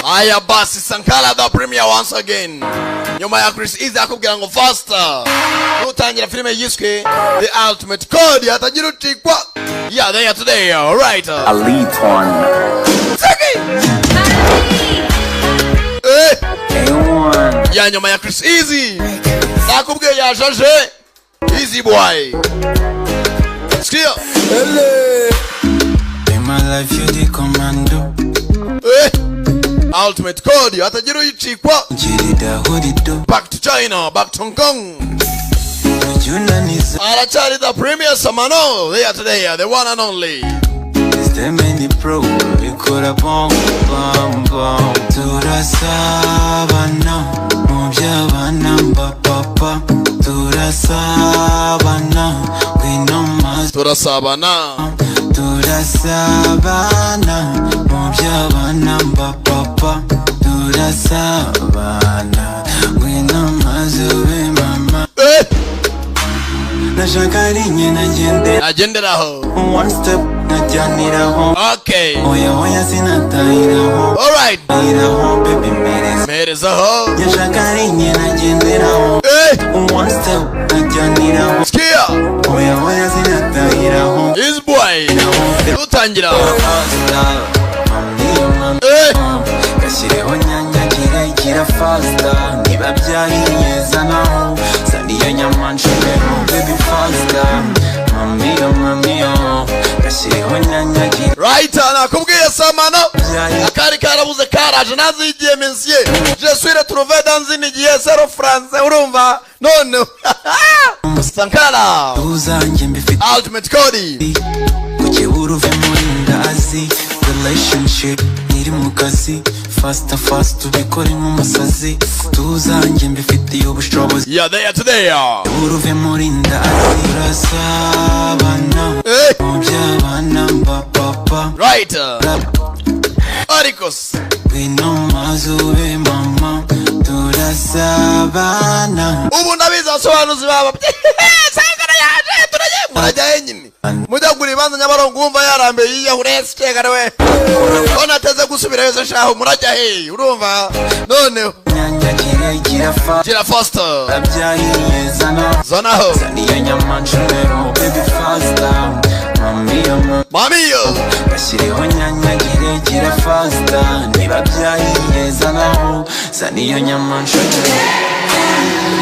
Aya basi, Sankara the Premier once again, nyuma ya Chris Easy akubwira ngo faster, nutangira filime yiswe The Ultimate Code, hatagira ucikwa. Yeah, they are today, alright. Elite one. Seki! Eh! A1. Ya nyuma ya Chris Easy, nakubwiye yajaje Easy Boy. Sikia. In my life, you the commando. Eh! Ultimate Code, hatagira uyicikwa. Jirida hodido. Back to China, back to Hong Kong. Junaniza. Aracyari the Premier Samano, they are today, the one and only. Is there many pro? Ikora bom bom bom. Turasabana. Mu by'abana mba papa. Turasabana. Ngwino maze. Turasabana. Turasabana. Mu by'abana mba papa. Turasabana. Ngwino maze ube mama. Eh! Nashaka ari njye nagendera. Agenderaho. One step najyaniraho. Okay. Oya oya, sinatahiraho. Alright. Tahiraho baby, mpereza. Mperezaho. Nashaka ari njye nagenderaho. Eh! One step najyaniraho. Sikia. Oya oya, sinatahiraho. Easy Boy dutangira. Eh! Gashyireho nyanyagire, gira faster, niba byahiye zanaho, zana iyo nyama nshobeho. Baby, faster, mami yo, mami yo, gashyireho nyanyagire. Right, nakubwiye Samano. Byahiye. Akari karabuze karaje, nazigiye monsieur, je suis retrouvé dans une igihe zero français, urumva none Sankara. Tuzanjye mbifite. Ultimate Code. Kukibura uve muri ndazi, relationship ntiri mu kazi, faster fast, ubikore nk'umusazi, tuzanjye mbifitiye ubushobozi. Yeah, they are today. Bura uve muri ndazi, turasabana. Eh! Mu by'abana mba papa. Right, ariko Ngwino maze ube mama, turasabana. Ubu ndabizi abasobanuzi baba Sankara yaje, turagiye, murajyahe nyine, mujya kugura ibibanza Nyabarongo, wumva yarambiye yiyahure sikegare we ko nateze gusubirayo se shaho, murajya he? Urumva noneho. Nyanyagire, gira fa. Gira faster. Byahiye zana. Zanaho. Zana iyo nyama nshobeho, baby, faster, mami yo, mami. Mamiyo. Gashyireho nyanyagire, gira faster, niba byahiye zanaho, zana iyo nyama nshobeho.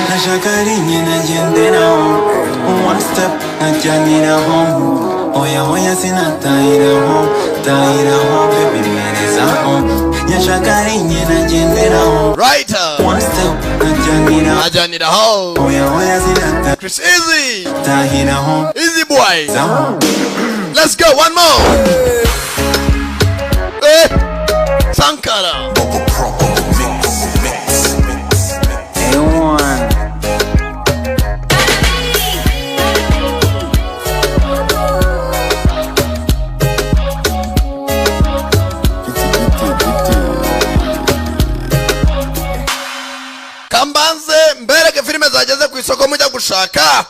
Nashaka ari njye nagenderaho, one step najyaniraho, oya oya, sinatahiraho, tahiraho baby, mperezaho. Nyashaka ari njye nagenderaho. Right. One step najyaniraho. Ajyaniraho. Oya oya, Chris Easy. sinatahiraho. Easy Boy. Zaho. Let's go, one more. Eh, Sankara. A1. Kambanze mbereke filime zageze ku isoko mujya gushaka.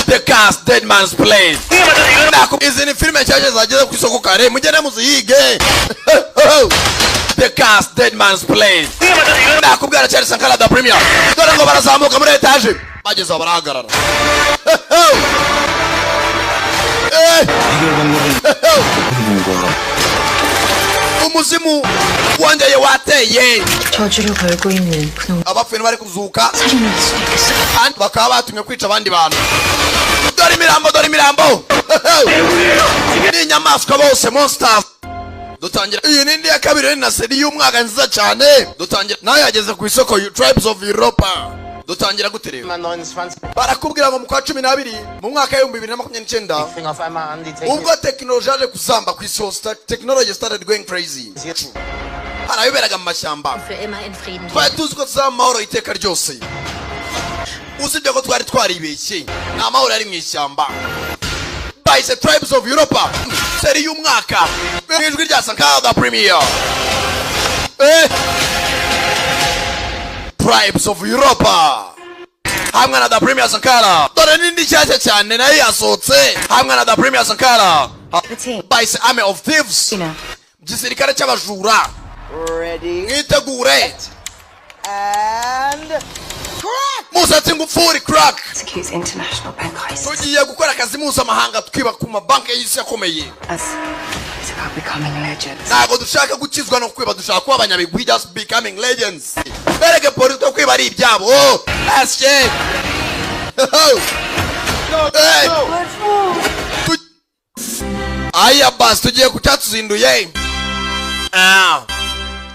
The Cast, Dead Man's Plane. Izi ni filime nshyashya zageze ku isoko kare, mugende muziyige. The Cast, Dead Man's Plane. Nakubwira cyane Sankara the Premier. Dore ngo barazamuka muri etaje, bageze aho barahagarara. Eh! Umuzimu wongeye wateye. 저주를 걸고 있는 분홍 Abapfuye bari kuzuka. 살인일 수도 있겠어요. Kandi bakaba batumwe kwica abandi bantu. Dore imirambo, dore imirambo ni inyamaswa bose, monsters. Dutangira iyi ni indi ya kabiri, ni na série y'umwaka nziza cyane. Dutangira nayo yageze ku isoko, Tribes of Europa. Dutangira gute rero? Barakubwira ngo mu kwa 12 mu mwaka w'2029, Fing auf einmal an, die Technik. ubwo tekinoloji yaje kuzamba ku isi hose, technology started going crazy, hari abiberaga mu mashyamba. Für immer in Frieden. Twari tuzi ko tuzaba mu mahoro iteka ryose, usibye ko twari twaribeshye, nta mahoro yari mu ishyamba. Bahise Tribes of Europa, série y'umwaka, mu ijwi rya Sankara the Premier. Eh! Tribes of Europa hamwe na the Premier Sankara. Dore n'indi nshyashya cyane nayo yasohotse hamwe na the Premier Sankara, The team. bahise Army of Thieves. Tina. Igisirikare cy'abajura. Ready. Mwitegure. And Musatsi ngufuri crack. Executes international bank heists. Tugiye gukora akazi mpuzamahanga, twiba ku mabanki y'isi akomeye. Us. It's about becoming legends. Ntabwo dushaka gukizwa no kwiba, dushaka kuba abanyabigwi, just becoming legends. Bereke polisi ko kwiba ari ibyabo. Asye. Hey. Aya basi tugiye ku cyatuzinduye. Ah.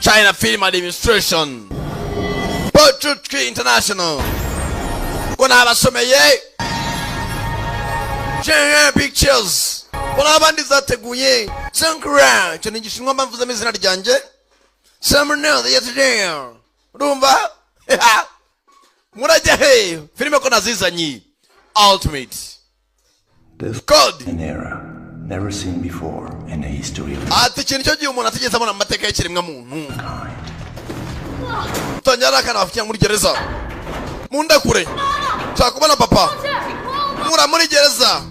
China Film Administration, Pochutki International, ngo nabasomeye China Pictures, ngo n'abandi zateguye Sankara. Icyo ni igishinwa mvuzemo izina ryanjye Samuel yesterday. Urumva murajya he? Filime ko nazizanye Ultimate This Code. an era never seen before in the history of Ati ikintu cyo gihe umuntu atigeze abona mu mateka y'ikiremwamuntu. mankind. Tangira ari akana bafikiye muri gereza. Mundakure, nshaka kubona papa. Nkura muri gereza,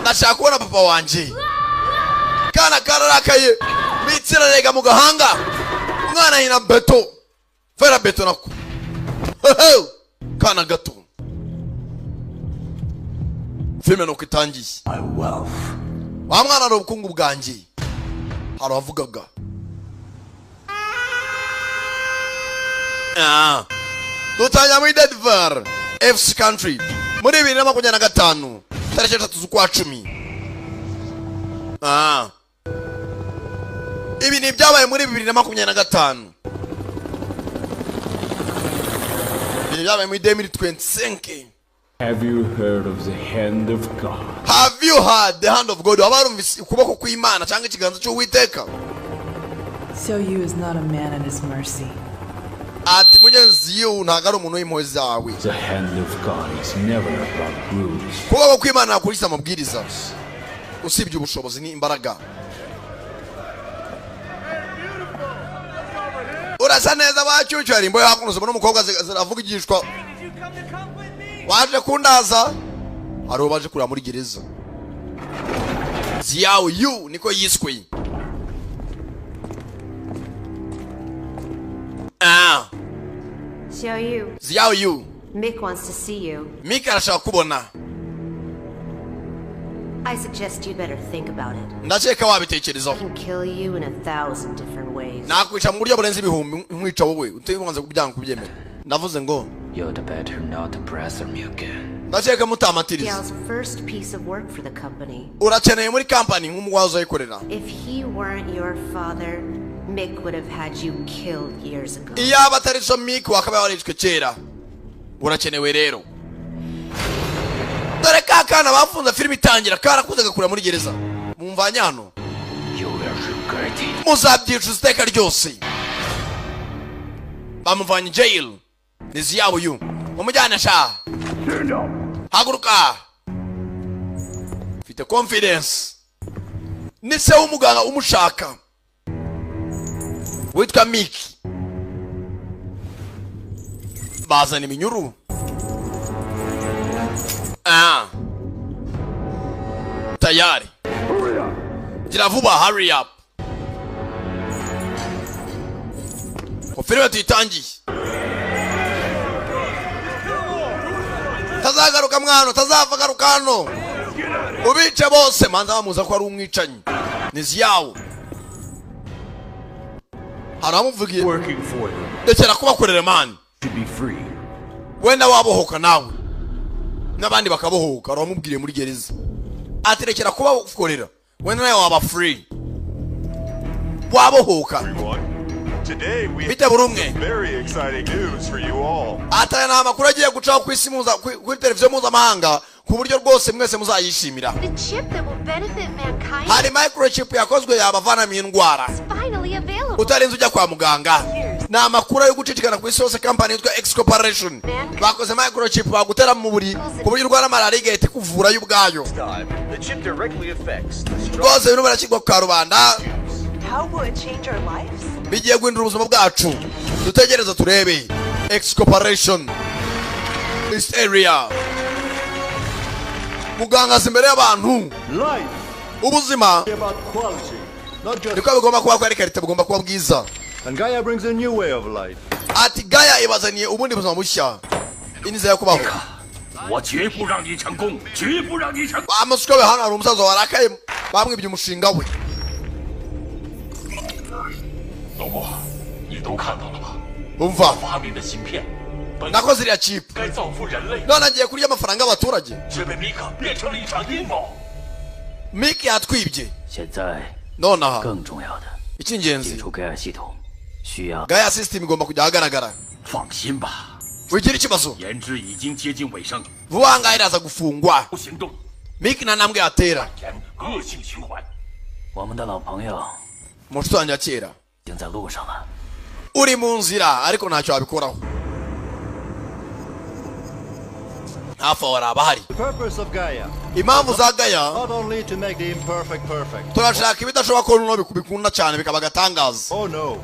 ndashaka kubona papa wanjye. Kana kararakaye, bitsirarega mu gahanga. Umwana hina beto fera beto nako. Hehe! Kana gato. Filime nuko itangiye. My wealth. Wa mwana ari ubukungu bwanjye, hari abavugaga. Ah. Dutangira muri Denver FC Country muri 2025, tariki 3 z'ukwa 10. Ah. Ibi ni ibyabaye muri 2025, ibi ni ibyabaye muri 2025. Have you heard of the hand of God? Have you heard the hand of God? Waba warumvise ukuboko kw'Imana cyangwa ikiganza cy'Uwiteka? So you is not a man at his mercy. Ati mugenzi you ntabwo ari umuntu w'impuhwe zawe. The hand of God is never about rules. Ukuboko kw'Imana ntakurikiza amabwiriza, usibye ubushobozi n'imbaraga. Urasa neza bacyucyu. Hari imbohe hakuno zibona umukobwa ziravugishwa. Waje kundaza? Hari uwo baje kureba muri gereza. Ziyawe yu niko yiswe. Ah. Show you. Ziyawe yu. Mick wants to see you. Mika arashaka kubona. I suggest you better think about it. Ndakeka wabitekerezaho. I can kill you in 1,000 different ways. Nakwica mu buryo burenze ibihumbi, nkwica wowe utibanze kubyanga kubyemera. Ndavuze ngo You'd better not pressure me again. ndakeka mutamatiriza. Gal's first piece of work for the company. Urakeneye muri kampani nk'umugwaza uzayikorera. If he weren't your father, Mick would have had you killed years ago. Iyaba atari so Mike wakabaye warishwe kera. Urakenewe rero. Dore ka kana bafunze filime itangira karakuze gakura muri gereza. Mumvanye hano. You will regret it. Muzabyicuza iteka ryose. Bamuvanye jail. Ni Ziyawe uyu. Mumujyane sha. Haguruka. Mfite confidence. Ni se w'umuganga umushaka witwa Miki. Bazana iminyururu. Ah. Tayari. Gira vuba, hurry up. Ko filime tuyitangiye. Tazagaruka mwana, tazava garuka hano. Ubice bose, manza bamuza ko ari umwicanyi. Ni Ziyawo. Hari abamuvugiye. Working for them Rekera kubakorera man. to be free. Wenda wabohoka nawe n'abandi bakabohoka. Hari uwamubwiriye muri gereza ati rekera kubakorera, wenda nawe waba free, wabohoka. Today we Bite buri umwe. very exciting news for you all. Ati aya ni amakuru agiye gucaho ku isi kuri televiziyo mpuzamahanga, ku buryo rwose mwese muzayishimira. The chip that will benefit mankind Hari microchip yakozwe yabavanamo indwara is finally available. utarinze ujya kwa muganga. Ni amakuru yo gucicikana ku isi hose. Kampani yitwa X Corporation bakoze microchip bagutera mu buri ku buryo urwara malariya igahita ikuvura yo ubwayo. The chip directly affects the Rwose birimo birashyirwa ku karubanda. How will it change our lives? Bigiye guhindura ubuzima bwacu. Dutegereze turebe. X Corporation East Area. Muganga aza imbere y'abantu. Life Ubuzima About quality, not just. niko bigomba kuba, ko ari qualité, bugomba kuba bwiza. And Gaia brings a new way of life. Ati Gaia ibazaniye ubundi buzima bushya, inzira yo kubaho. 我绝不让你成功，绝不让你成。 Amasuka we, hano hari umusaza warakaye, bamwibye umushinga we. 老婆，你都看到了吧？ Umva, 发明的芯片本 nakoze iriya chip, 该造福人类， none agiye kurya amafaranga y'abaturage. 却被米克变成了一场阴谋。 Mike yatwibye. 现在 Nonaha 更重要的， icy'ingenzi, 解除盖尔系统需要 Gaia system igomba kujya ahagaragara. 放心吧， Wigira ikibazo, 研制已经接近尾声， vuba aha ngaha iraza gufungwa. 不行动， Mike nta ntambwe yatera. 沿恶性循环。 我们的老朋友 Mu nshuti wanjye ya kera 已经在路上了。 uri mu nzira, ariko ntacyo wabikoraho. Hafi aho hari abahari. The purpose of Gaia, Impamvu za Gaia, not only to make the imperfect perfect. Turashaka ibidashoboka ko noneho bikunda cyane bikaba agatangaza. Oh no.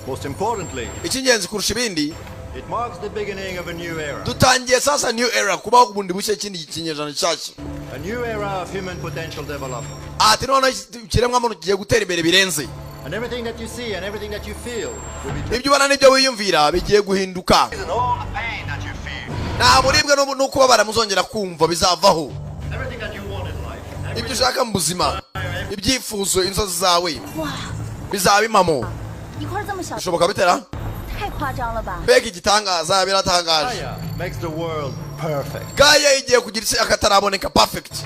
Most importantly, Icy'ingenzi kurusha ibindi, it marks the beginning of a new era. Dutangiye sasa new era, kubaho bundi bushya, ikindi kinyejana gishyashya. A new era of human potential development. Ati noneho ikiremwamuntu kigiye gutera imbere birenze. And everything that you see and everything that you feel will be Ibyo ubona n'ibyo wiyumvira bigiye guhinduka. And all the pain that you feel. Nta buribwe no kubabara muzongera kumva, bizavaho. Everything that you want in life. Ibyo ushaka mu buzima, ibyifuzo, inzozi zawe bizaba impamo. 一块这么小， Bishoboka bitera? 太夸张了吧？ Mbega igitangaza, biratangaje. Gaia makes the world perfect. Gaia igiye kugira isi akataraboneka, perfect.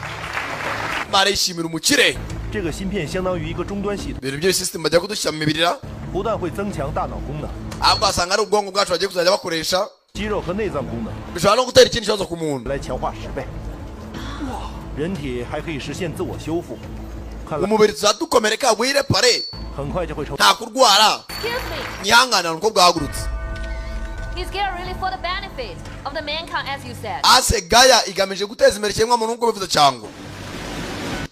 Barishimira umukire. 这个芯片相当于一个终端系统， Ibintu by'iyi system bajya kudushyira mu mibiri, 不但会增强大脑功能、 ahubwo wasanga ari ubwonko bwacu bagiye kuzajya bakoresha. 肌肉和内脏功能 Bishobora no gutera ikindi kibazo ku muntu. 来强化10倍。人体还可以实现自我修复，看来 Umubiri tuzadukomereka wirepare. 很快就会成。 Nta kurwara. Excuse me. Nyihangane, umukobwa wahagurutse. Is Gaia really for the benefit of the mankind as you said? Ase Gaia igamije guteza imbere ikiremwamuntu nk'uko bivuze, cyangwa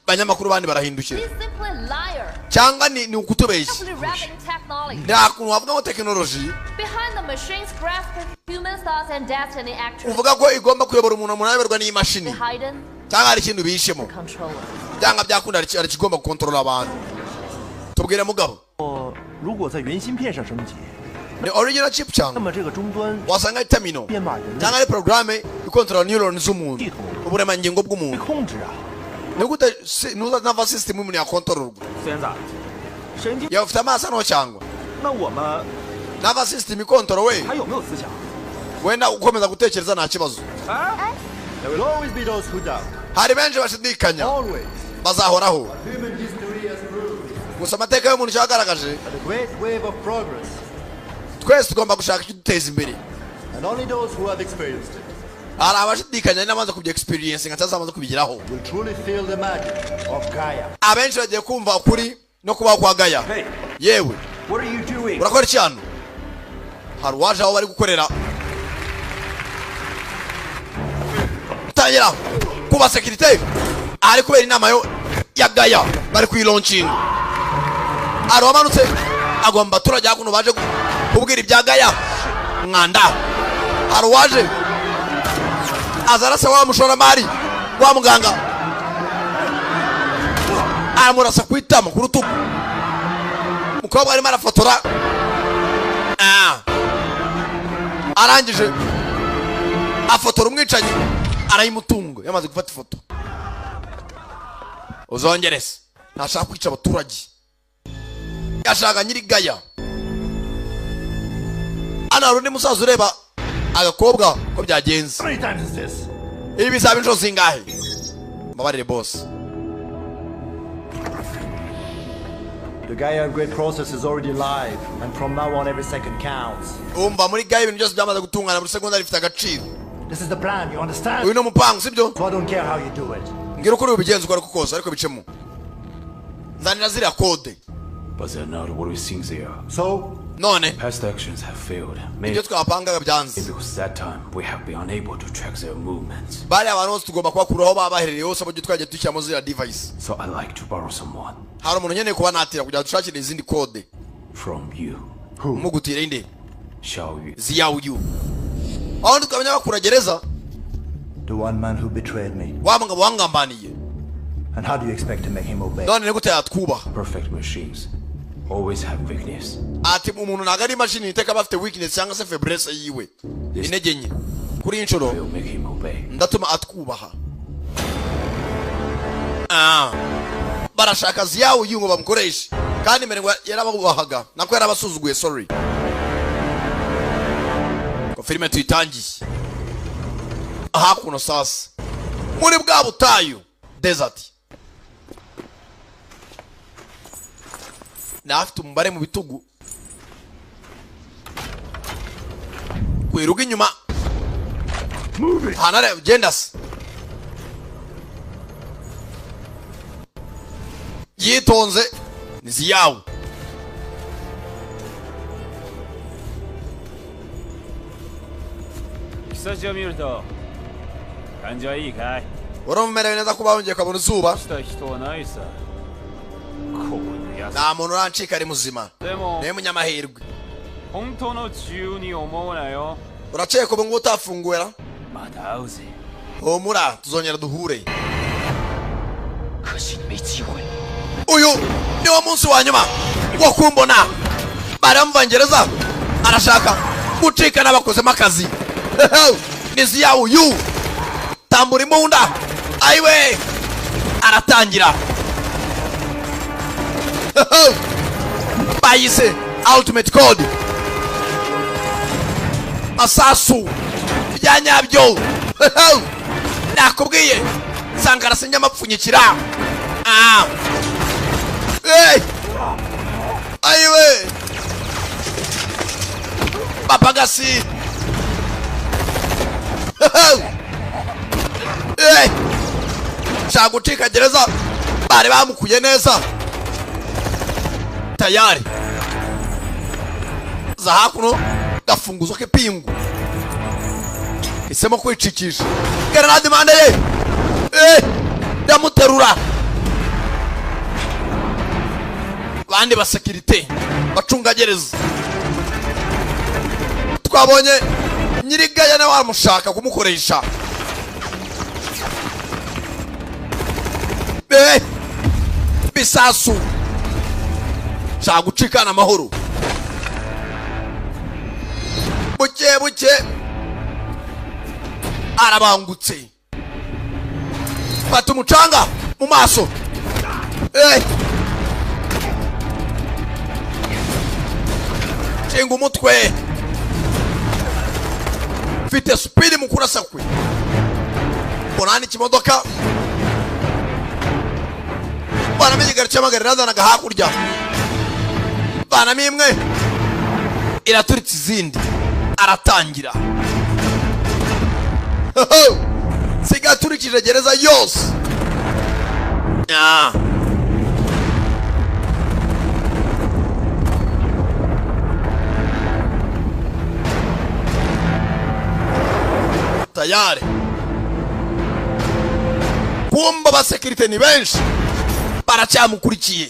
abanyamakuru bandi barahindukira? He's simply a liar. Cyangwa ni ukutubeshya? Simply wrapped in technology. Nta kuntu wavuga ngo tekinoloji Behind the machines grasp human thoughts and destiny actually uvuga ko igomba kuyobora umuntu, umuntu ayoborwa n'imashini, hidden cyangwa hari ikintu bihishemo. Controller. Byanga byakunda hari ikigomba gukontorora abantu. Tubwire mugabo. 哦，如果在原芯片上升级， Ni original chip 那 cyangwa 么这个终端 wasanga ari terminal 编码人类 cyangwa ari porogaramu ikontorora neuron z'umuntu, uburemangingo bw'umuntu. 控制啊。 Ni gute nuza nervous system y'umuntu yakontororwa? 孙子，神经， Yaba ufite amaso hano cyangwa 那我们 nervous system ikontorowe, 还有没有思想？ wenda ukomeza gutekereza nta kibazo. 哎， There will always be those who doubt. Hari benshi bashidikanya. Always. Bazahoraho. Human history has proved Gusa amateka y'umuntu icyo yagaragaje, that a great wave of progress, twese tugomba gushaka ikiduteza imbere. And only those who have experienced it Hari abashidikanya n'abamaze kubya experience nka cyangwa bamaze kubigeraho will truly feel the magic of Gaia. Abenshi bagiye kumva ukuri no kubaho kwa Gaia. Yewe. What are you doing? Urakora iki hano? Hari uwaje aho bari gukorera, tangira kuba sécurité ari kubera inama yo ya Gaia bari kuyilaunchinga. Hari uwamanutse agomba abaturage hakuno baje kubwira ibya Gaia mwanda. Hari uwaje aza arasa wa mushoramari wa muganga, aramurasa ku itama, ku rutugu. Umukobwa arimo arafotora. Ah. Arangije afotora umwicanyi, arayimutunga. Yamaze gufata ifoto, uzongerese. Ntashaka kwica abaturage, ashaka nyiri Gaia. Hano hari undi musaza ureba agakobwa ko byagenze. How many times is this? Ibi bizaba inshuro zingahe? Mbabarire, boss. The Gaia upgrade process is already live, and from now on every second counts. Umva, muri Gaia ibintu byose byamaze gutungana, buri segonda rifite agaciro. This is the plan, you understand? Uyu ni umupangu, sibyo? So I don't care how you do it. Mbwira uko uri bubigenze, uko ariko kose, ariko bicemo. Nzanira ziriya code. But they're not what we think they are. So? None Past actions have failed. Ibyo twapangaga byanze. Because that time we have been unable to track their movements. Bariya abantu bose tugomba kubakura aho baba baherereye hose, aburyo twagiye dushyiramo ziriya device. So I like to borrow someone Hari umuntu nkeneye kuba natira kugira ngo dushakire izindi code. From you. Mugutire inde? Xiao Yu. Ziyawu. Aho ndi twamenya bakura gereza. The one man who betrayed me. Wa mugabo wangambaniye. And how do you expect to make him obey? None ni gute yatwubaha? Perfect machines always have weakness. Ati umuntu ntabwo ari imashini, iteka aba afite weakness cyangwa se faiblesse yiwe, intege nke. Kuri iyi nshuro Will make him obey. ndatuma atwubaha. Ah. Barashaka ziyawu ngo bamukoreshe, kandi mbere ngo yarababubahaga, nako yarabasuzuguye, sorry. Ko filime tuyitangiye hakuno sasa muri bwa butayu, desert, nafite umubare mu bitugu kwiruka inyuma hanare genda se yitonze ni ziyawu. 久しを見ると感じはいいかい？ Urumva umerewe neza kuba wongeye ukabona izuba? した人はないさ。こういうやつ。 Nta muntu urancika ari muzima. でも Niwe munyamahirwe. 本当の自由に思うなよ。 Urakeka ubu ngubu utafunguwe ra? また会うぜ。 Humura, tuzongera duhure. 可惜你没机会。 Uyu niwo munsi wa nyuma wo kumbona. Baramvangereza, arashaka gucika n'abakozemo akazi. Ni ziyawu yu tambura imbunda, ayiwe, aratangira. Bayise ultimate code, masasu bya nyabyo. Nakubwiye sankara sinyamapfunyikira. Ah. Hey! Ayiwe, papagasi. Hey! Shaka gucika gereza, bari bamukuye neza tayari. Za hakuno gafunguzo k'ipingu, isemo kwicikisha grenade impande ye. Eh, ndamuterura. Bandi basekirite bacungagereza twabonye nyirigaya nawe aramushaka kumukoresha. Eh, bisasu, shaka gucikana amahoro buke buke. Arabangutse, fata umucanga mu maso. Eh, nshinga umutwe, mfite speed mu kurasa kwe. Mbona n'ikimodoka, banamo igare cy'amagare razanaga hakurya, banamo imwe iraturitse izindi. Aratangira sigaturikije gereza yose. Ah. Tayari kumba abasekirite ni benshi baracyamukurikiye.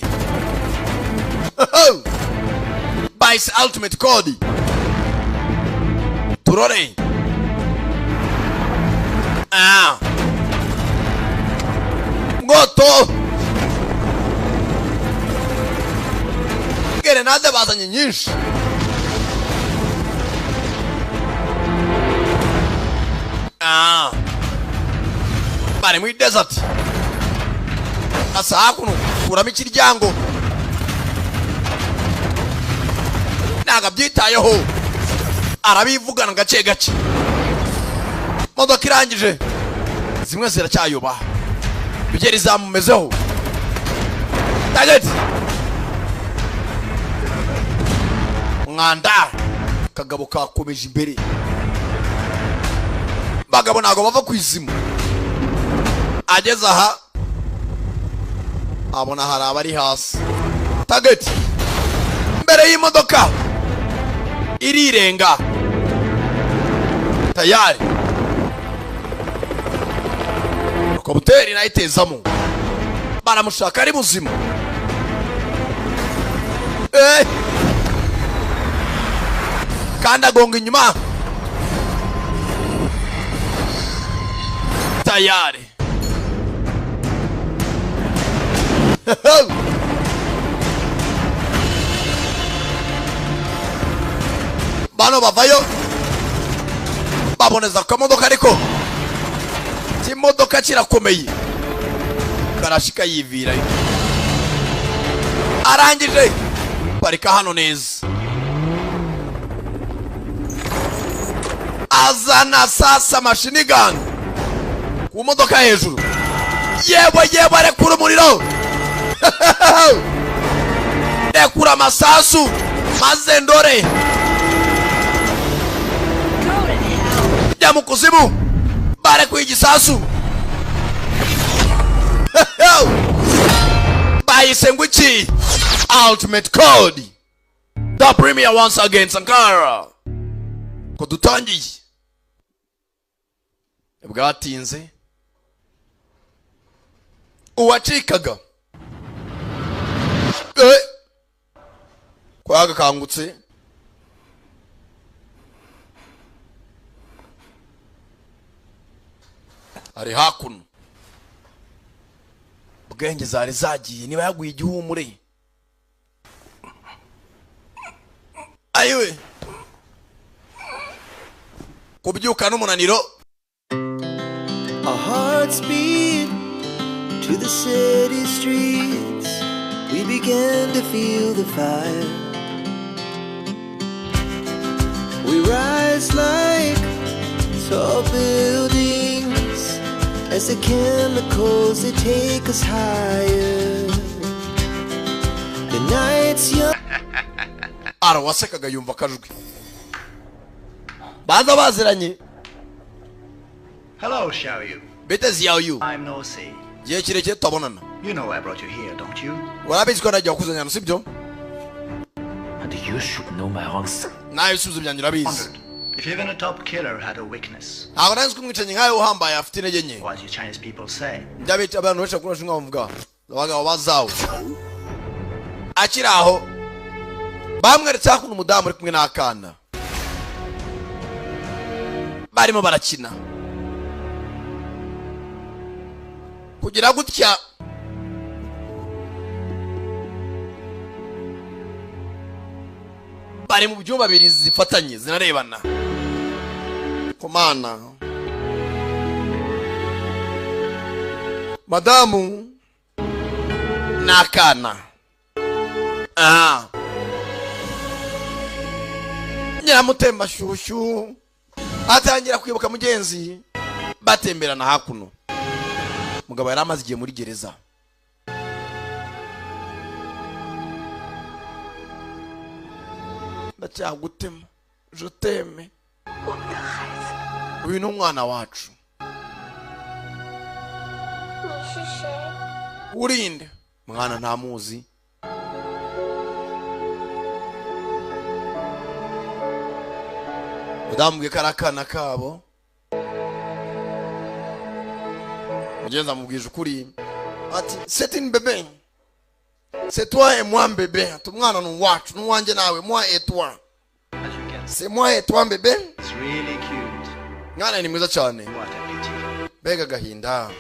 Bayise ultimate code, turore. Ah. Ngoto gerenade bazanye nyinshi. Ah. Bari muri desert. Asa hakuno kuramo ikiryango, ntabwo abyitayeho, arabivugana gake gake. Modoka irangije, zimwe ziracyayoba, bigeri zamumezeho. Target mwanda kagabo kakomeje imbere. Bagabo ntabwo bava ku izima. Ageze aha abona hari abari hasi. Target mbere y'imodoka irirenga tayari. Helikopteri nayitezamo, baramushaka ari muzima. Eh, kandi agonga inyuma tayari. Bano bavayo baboneza ku kamodoka, ariko ikimodoka kirakomeye, karashika yivirayo. Arangije parika hano neza, azana sasa machine gun ku modoka hejuru. Yewe yewe, rekura umuriro, rekura amasasu maze ndore jya mu kuzimu. Barekuye igisasu, bayise ngo iki? Ultimate Code, the premier once again. Sankara ko dutangiye bwatinze, uwacikaga ko yagakangutse. Ari hakuno, bwenge zari zagiye, niba yaguye igihumure. Ayiwe, kubyuka n'umunaniro. Our hearts beat to the city streets. We began to feel the fire. We rise like tall buildings as the chemicals, they take us higher. The night's young. Arawasekaga yumva akajwi baza baziranye. Hello, Xiaoyu. Bite Xiaoyu. I'm No C. Gihe kirekire tutabonana. You know I brought you here, don't you? Urabizi ko nagiye kukuzanya hano, sibyo? And you should know my answer. Nawe ibisubizo byanjye urabizi. If even a top killer had a weakness, Ntabwo nari nzi ko umwicanyi nkawe uhambaye afite intege nke. what you Chinese people say? Njya abantu benshi bakunda nshinga bavuga abagabo bazawe. Akiri aho bamweretse hakuno umudamu uri kumwe n'akana barimo barakina, kugira gutya bari mu byumba bibiri zifatanye zinarebana. Komana madamu n'akana, aha nyiramutemba-shyushyu atangira kwibuka mugenzi batemberana hakuno. Mugabo yari amaze igihe muri gereza. Ndacyagutema, je t'aime. Uyu ni umwana wacu. Urinde mwana ntamuzi. Udambwiye ko ari akana kabo. Mugenzi amubwije ukuri ati c'est une bébé, c'est toi et moi bébé. Ati umwana ni uwacu, ni uwanjye nawe, moi et toi, c'est moi et toi bébé. It's really cute. Mwana ni mwiza cyane. What a pity. Mbega agahinda.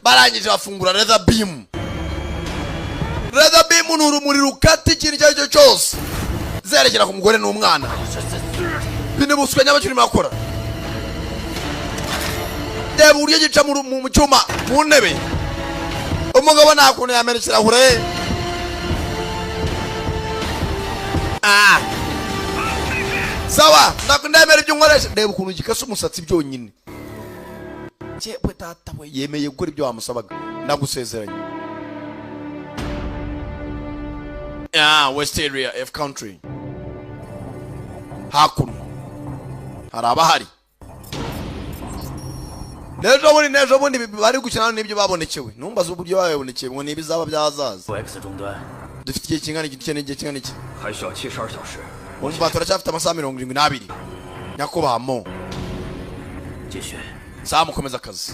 Barangije bafungura leather beam. Leather beam ni urumuri rukata ikintu icyo ari cyo cyose zerekera ku mugore n'umwana. Binibuswe nyabakiri makora. Reba uburyo gica mu cyuma mu ntebe. Umugabo nta kuntu yamena ikirahure. Sawa, ndemera ibyo nkoresha. Reba ukuntu gikase umusatsi byonyine. Yewe tata we, yemeye gukora ibyo wamusabaga. Ndagusezeranye. West Area F country. Hakuno hari abahari. N'ejo bundi bari gukina n'ibyo babonekewe. Numbaza uburyo babonekeye ngo nibizaba byazaza. Dufite igihe kingana iki? Dukeneye igihe kingana iki? Umva turacyafite amasaha 72. Nyakubahwa mo. Sawa, mukomeza akazi.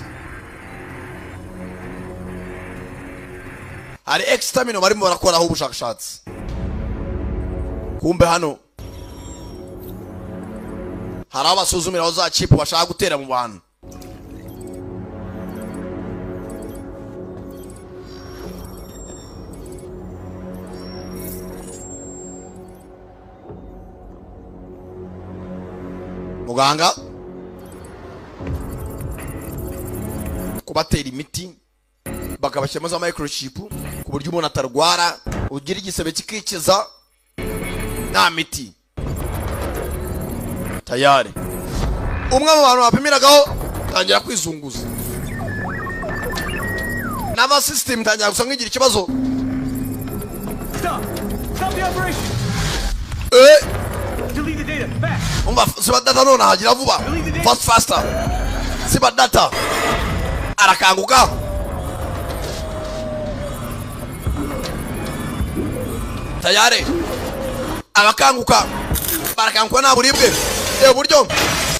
Hari exterminal barimo barakoraho ubushakashatsi. Kumbe hano hari abasuzumira za chip bashaka gutera mu bantu. Muganga kubatera imiti bakabashyiramo za microchip ku buryo umuntu atarwara, ugira igisebe kikikiza nta miti. Tayari umwe mu bantu bapimiragaho tangira kwizunguza, nava system tangira gusa nkigira ikibazo. Stop! Stop the operation! Delete the data fast! Umva siba data none hagira vuba, fast faster, siba data. Arakanguka tayari, abakanguka barakanguka nta buribwe. Buryo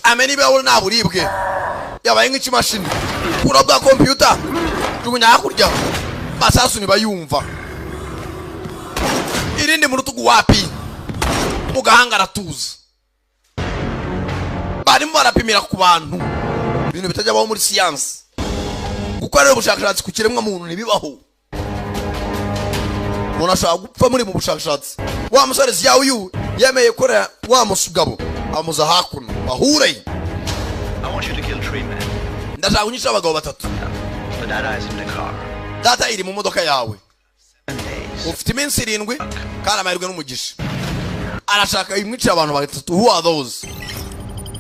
amena ibirahuri nta buribwe, yabaye nk'ikimashini kura bwa computer jugunya hakurya, masasu ntibayumva. Irindi mu rutugu wapi, mu gahanga aratuza. Barimo barapimira ku bantu ibintu bitajya baho muri siyansi. Gukorera ubushakashatsi ku kiremwa muntu ntibibaho, umuntu ashobora gupfa muri mu bushakashatsi. Wa musore Ziyawu yemeye gukorera wa musugabo, amuza hakuno bahure. Ndashaka kunyica abagabo batatu. Data iri mu modoka yawe, ufite iminsi 7 kandi amahirwe n'umugisha. Arashaka imwica abantu batatu. Who are those?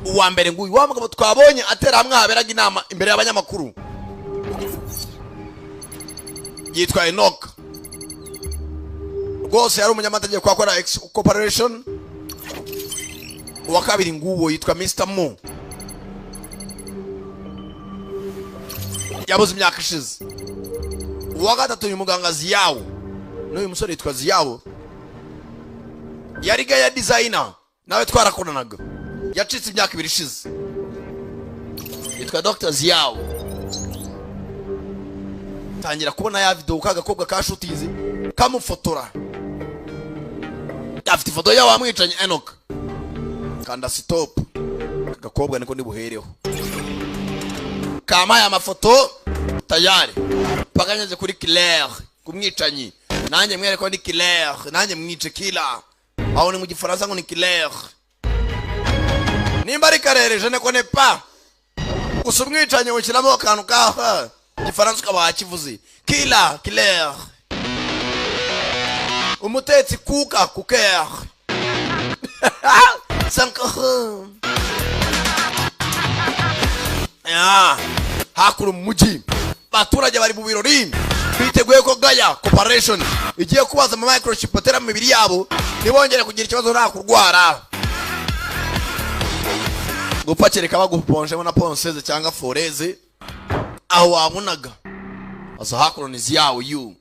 Uwa mbere nguyu wa mugabo twabonye atera hamwe haberaga inama imbere y'abanyamakuru, yitwa Enoch. Rwose yari umunyamategeko akora X Corporation. Uwa kabiri nguwo yitwa Mr. Mo, yabuze imyaka ishize. Uwa gatatu uyu muganga Ziyawo, n'uyu musore yitwa Ziyawo, yari gaya designer nawe twarakoranaga, yacitse imyaka 2 ishize, yitwa Dr. Ziyawo. Tangira kubona ya video kagakobwa kashutize kamufotora, afite ifoto yawe amwicanye Enoch. Kanda stop, kagakobwa niko ndibuhereho kama ya mafoto tayari paganyeze kuri Claire kumwicanyi. Nanjye mwereko ni Claire, nanjye mwice kila aho ni mu gifaransa ngo ni Claire. Nimba ari karere je ne connais pas, gusa umwicanyi ushyiramo akantu ka gifaransa ukaba wakivuze kila Claire. Umutetsi kuka kuker sankaho. Hakuno mu mujyi abaturage bari mu birori biteguye ko Gaya Corporation igiye kubaza ama microchip atera mu mibiri yabo ntibongere kugira ikibazo nta kurwara. Gupfa kereka baguponjemo na ponseze cyangwa foreze aho wabonaga. Aza hakuno ni Ziyawo yu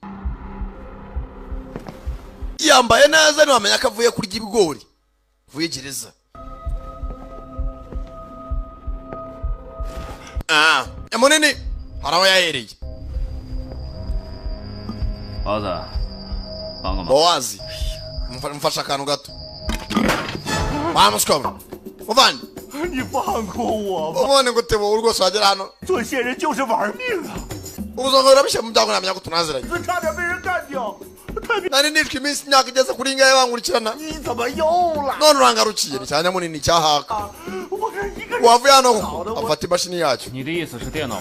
yambaye neza, ntiwamenya ko avuye kurya ibigori, avuye gereza. Munini hari aho yahereye. Bowazi mfasha akantu gato. Wamuswa muvandi, ubone ngo tebo rwose wagera hano ubuzongera bishe mu byago namenya ko tunaziranye. Nari nitwa iminsi imyaka igeze kuri ingahe bankurikirana, none urangarukiye. Ni cyanya munini cyahaka wavuye hano afata imashini yacyo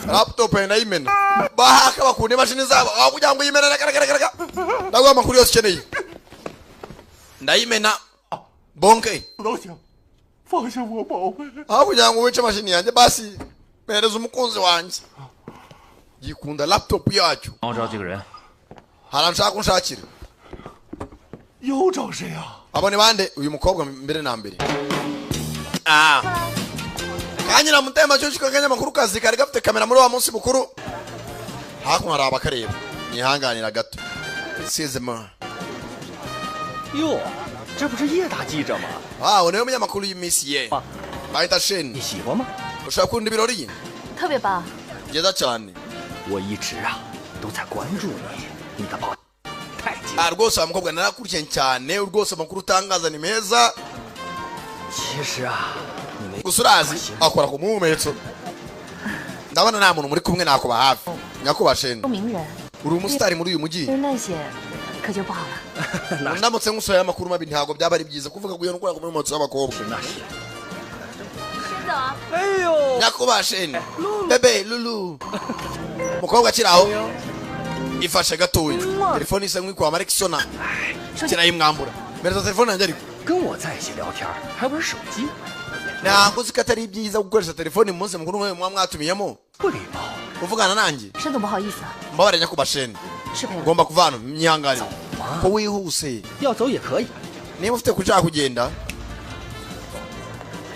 laptop ndayimena. Bahaka bakunda imashini zabo aho kugira ngo uyimene. Reka ndaguha amakuru yose ukeneye, ndayimena bonke aho kugira ngo wice imashini yanjye, basi mpereza umukunzi wanjye yikunda laptop yacyo. Haranshaka kunshakira. Abo ni bande? Uyu mukobwa mbere na mbere. Kanyira mutema cyo k'akanyamakuru kazi kari gafite kamera muri wa munsi mukuru. Hakuno hari abakareba, nihanganira gato. Sizema. 哟，这不是叶大记者吗？ Ah, niwe munyamakuru y'iminsi ye. Bahita Shen. 你喜欢吗？ Ushaka kunda ibirori? 特别棒。 Byiza cyane. 我一直啊都在关注你，你的报太精。 Ah, rwose wa mukobwa narakurikiye cyane, rwose amakuru utangaza ni meza. 其实啊，你没 Gusa urazi akora ku muhumetso. Ndabona nta muntu muri kumwe nakuba hafi. Nyakuba Shen. 名人， Uri umusitari muri uyu mujyi. 那些可就不好了。 Ndamutse ngusohoye amakuru mabi ntabwo byaba ari byiza kuvuga ngo iyo ndwara ku muhumetso w'abakobwa. 沈总，道啊。 哎呦， Nyakubahwa Sheni, bebe Lulu, umukobwa akiri aho ifashe gatoya telefone isa nk'ikwama ariko isona kirayimwambura. Mpereza telefone yanjye ariko. 跟我在一起聊天还玩手机， Ntabwo uzi ko atari byiza gukoresha telefone mu munsi mukuru nk'uyu muba mwatumiyemo? 不礼貌。 Uvugana nanjye? 沈总，不好意思啊， Mbabarira nyakubahwa Sheni, 失陪了。 ugomba kuva hano, myihanganire ko wihuse. 要走也可以。 Niba ufite kushaka kugenda,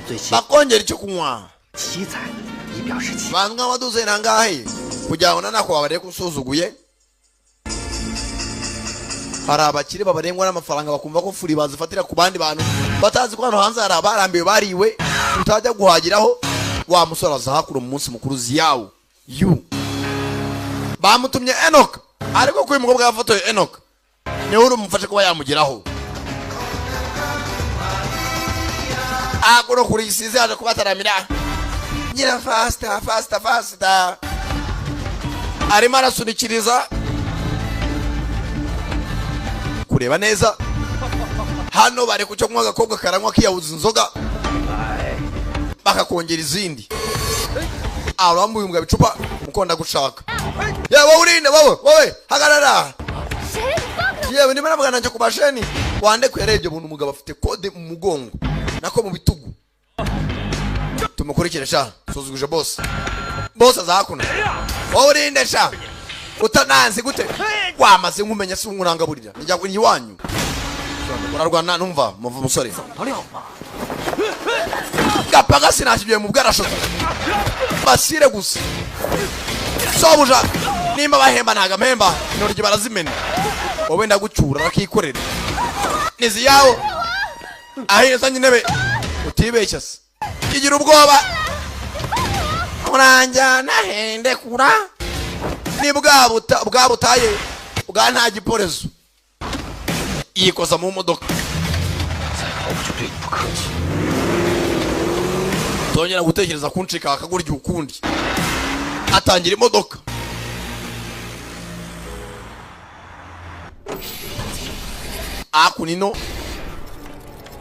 最起 bakongera icyo kunywa. 七彩，以表示七。 Bantu nk'abaduze nangahe kugira ngo nanako babarebe ko usuzuguye. Hari abakire babarengwa n'amafaranga, bakumva ko furi bazifatira ku bandi bantu, batazi ko hano hanze hari abarambiwe bariwe utajya guhagiraho. Wa musore aza hakura mu munsi mukuru ziyawo yu bamutumye Enoch, ariko ko uyu mukobwa yafotoye Enoch niwe uri umufashe kuba yamugeraho. Hakuno kuri isize yaje kubataramira nyira faster faster faster, arimo arasunikiriza kureba neza. Hano bari ku cyo kunywa, agakobwa karanywa kiyabuza inzoga bakakongera izindi. Arambuye umugabo icupa mukonda gushaka. Yewe wowe urinde, wowe wowe hagarara. Yewe ndimo navugana nanjye ku masheni wandekuye. Yarebye umuntu, umugabo afite kode mu mugongo nako mu bitugu. Tumukurikire sha, suzuguje boss. Boss aza hakuno. Wowe urinde sha, utananzi gute wamaze nkumenya si unkurangaburira njya ku iwanyu urarwana. Numva muva musore gapaga sinashibiye mu bwarashoto basire gusa sobuja nimba bahemba ntago mpemba intoryi barazimena. Wowe ndagucyura arakikorera nizi yawo ahezanye intebe utibeshya se kigira ubwoba uranjyana hende kura ni bwa buta bwa butaye bwa nta giporezo yikoza mu modoka. 再跑我就对你不客气。 Tongera gutekereza kuncika akagurya ukundi. Atangira imodoka akunino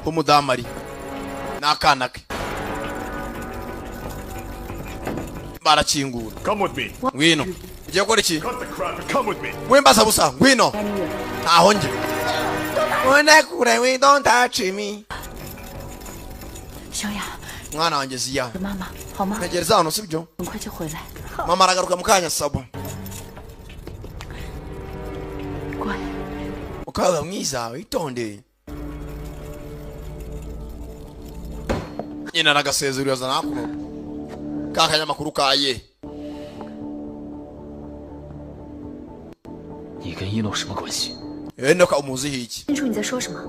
h'umudamu ari n'akana ke barakingura. Come with me. Ngwino, ugiye gukora iki? Cut the crap and come with me. Wimbaza busa, ngwino ntaho njye unekure we don't touch me. 小雅， Mwana wanjye Ziya, 妈妈好吗？ ntegereza hano sibyo? 很快就回来。 Mama aragaruka mu kanya sabo. 乖， Mukobwa mwiza witonde. Nyina aragasezera yazana hakuno ka kanyamakuru kaye. 你跟一诺什么关系？ Enoka umuziho iki? 清楚你在说什么？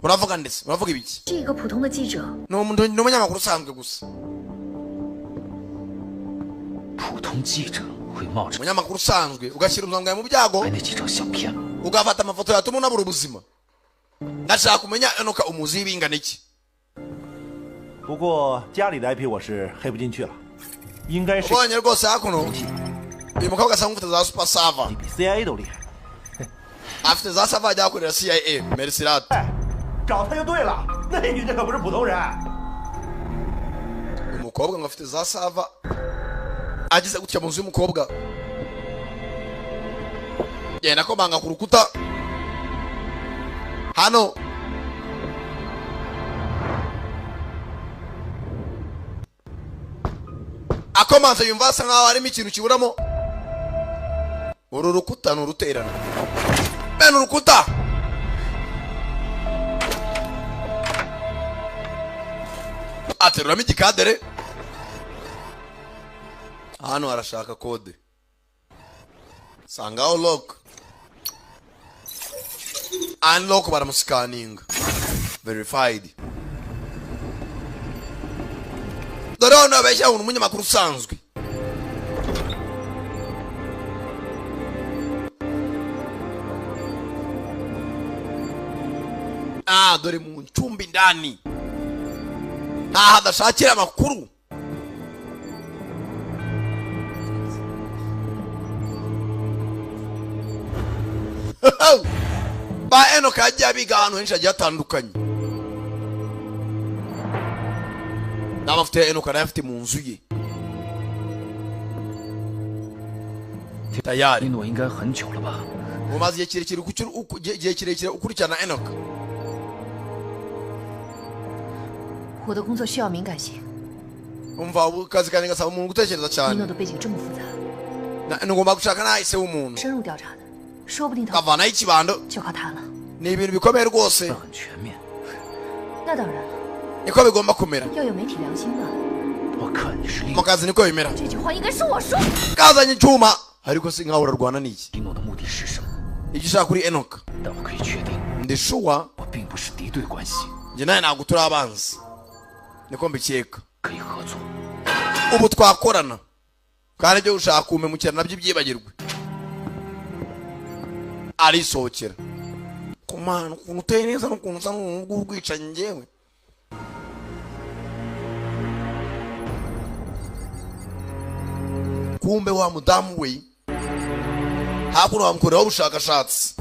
Uravuga ndetse uravuga ibiki? 是一个普通的记者， Ni umuntu, ni umunyamakuru usanzwe gusa. 普通记者会冒着 Umunyamakuru usanzwe ugashyira ubuzima bwawe mu byago, 拍那几张相片吗？ ugafata amafoto yatuma unabura ubuzima. Ndashaka kumenya Enoka umuziho ibingana iki. 不过家里的 IP 我是黑不进去了，应该是 Ubonye rwose hakuno uyu mukobwa asa nk'ufite za super server, 比 CIA 都厉害。 afite za server ajya akorera CIA Mercedes. 找他就对了，那女的可不是普通人。 Umukobwa ngo afite za sava, ageze gutya mu nzu y'umukobwa genda akomanga ku rukuta hano. Akomanze yumva asa nkaho harimo ikintu kiburamo. Uru rukuta ni uruterano bene urukuta. Ateruramo igikadere hano arashaka kode sangaho lock unlock, baramusikaninga verified. Dore hano babeshya ngo ni umunyamakuru usanzwe. Ah, dore mu ncumbi indani ntaho adashakira amakuru. Ba Enoka yagiye abiga ahantu henshi hagiye hatandukanye. N'amafuta ya Enoka arayafite mu nzu ye. Tayari. 一诺应该很久了吧？ Umaze igihe kirekire ukurikirana Enoka. 我的工作需要敏感性。 Umva, akazi kanjye gasaba umuntu gutekereza 一 cyane. 诺的背景这么复杂， Ngomba gushaka n'ahise w'umuntu. 深入调查的，说不定他 Kavanaho ikibando. 就靠他了。 Ni ibintu bikomeye rwose. 那当然了， Niko bigomba kumera. 要有媒体良心吧。 Mu kazi niko bimera. 这句话应该是我说。 Kazanye icyuma ariko si nkaho urarwana n'iki. Icyo ushaka kuri Enoka. Ndi sure. Njye nawe ntabwo turi abanzi. Niko mbikeka. Ubu twakorana. Kandi ibyo ushaka kumpemukira nabyo byibagirwe. Arisohokera. Kumana ukuntu uteye neza n'ukuntu usa n'umuntu w'ubwicanyi njyewe. Kumbe wa mudamu we hakuno bamukoreraho ubushakashatsi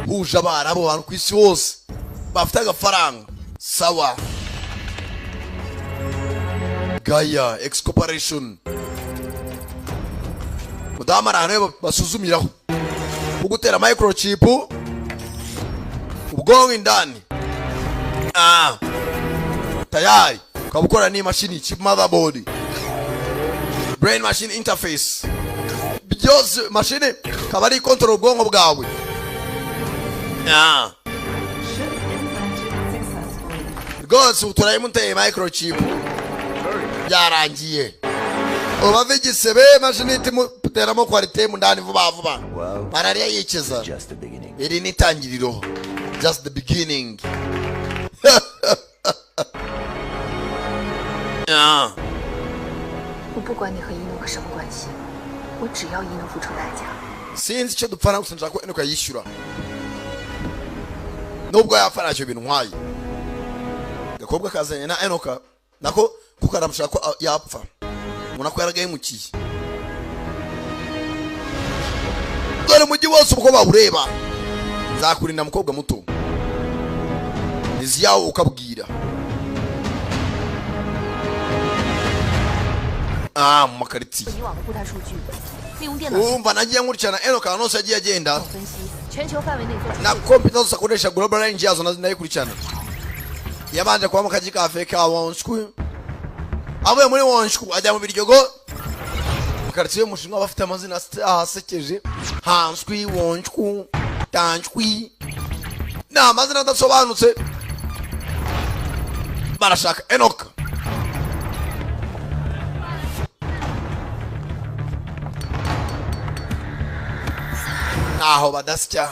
huje abarabu abantu ku isi hose bafite agafaranga sawa. Gaya X Corporation, mudamu ari ahantu basuzumiraho ugutera microchip ubwonko indani. Tayari ukaba ukora n'imashini chip, motherboard, brain machine interface, byose mashini kaba ari control ubwonko bwawe. Rwose ubu turayimuteye microchip byarangiye, ubave igisebe mashini itimuteramo kwarite mu ndani vuba vuba, malariya yikiza. Iri ni itangiriro, just the beginning. 我不管你和一诺可什么关系，我只要一诺付出代价。 Sinzi icyo dupfana gusa nshaka ko Enoka yishyura nubwo yapfa ntacyo bintwaye. Gakobwa kazanye na Enoka nako kuko aramushaka ko yapfa, ubona ko yaragahemukiye. Dore umujyi wose uko bawureba. Nzakurinda mukobwa muto, nizi yawo ukabwira. Mu makaritsiye 以往的固态数据，利用电脑 Urumva nagiye nkurikirana Enoka ahantu hose yagiye agenda 分析，全球范围内做出 na computer zose akoresha global range yazo nazo ndayikurikirana. Yabanje kuba mu kaji ka Afurika Wonshku, avuye muri Wonshku ajya mu Biryogo, mu karitsiye y'Umushinwa bafite amazina asekeje, Hanswi, Wonshku, Tanshwi, ni amazina adasobanutse. Barashaka Enoka. Ntaho badasya.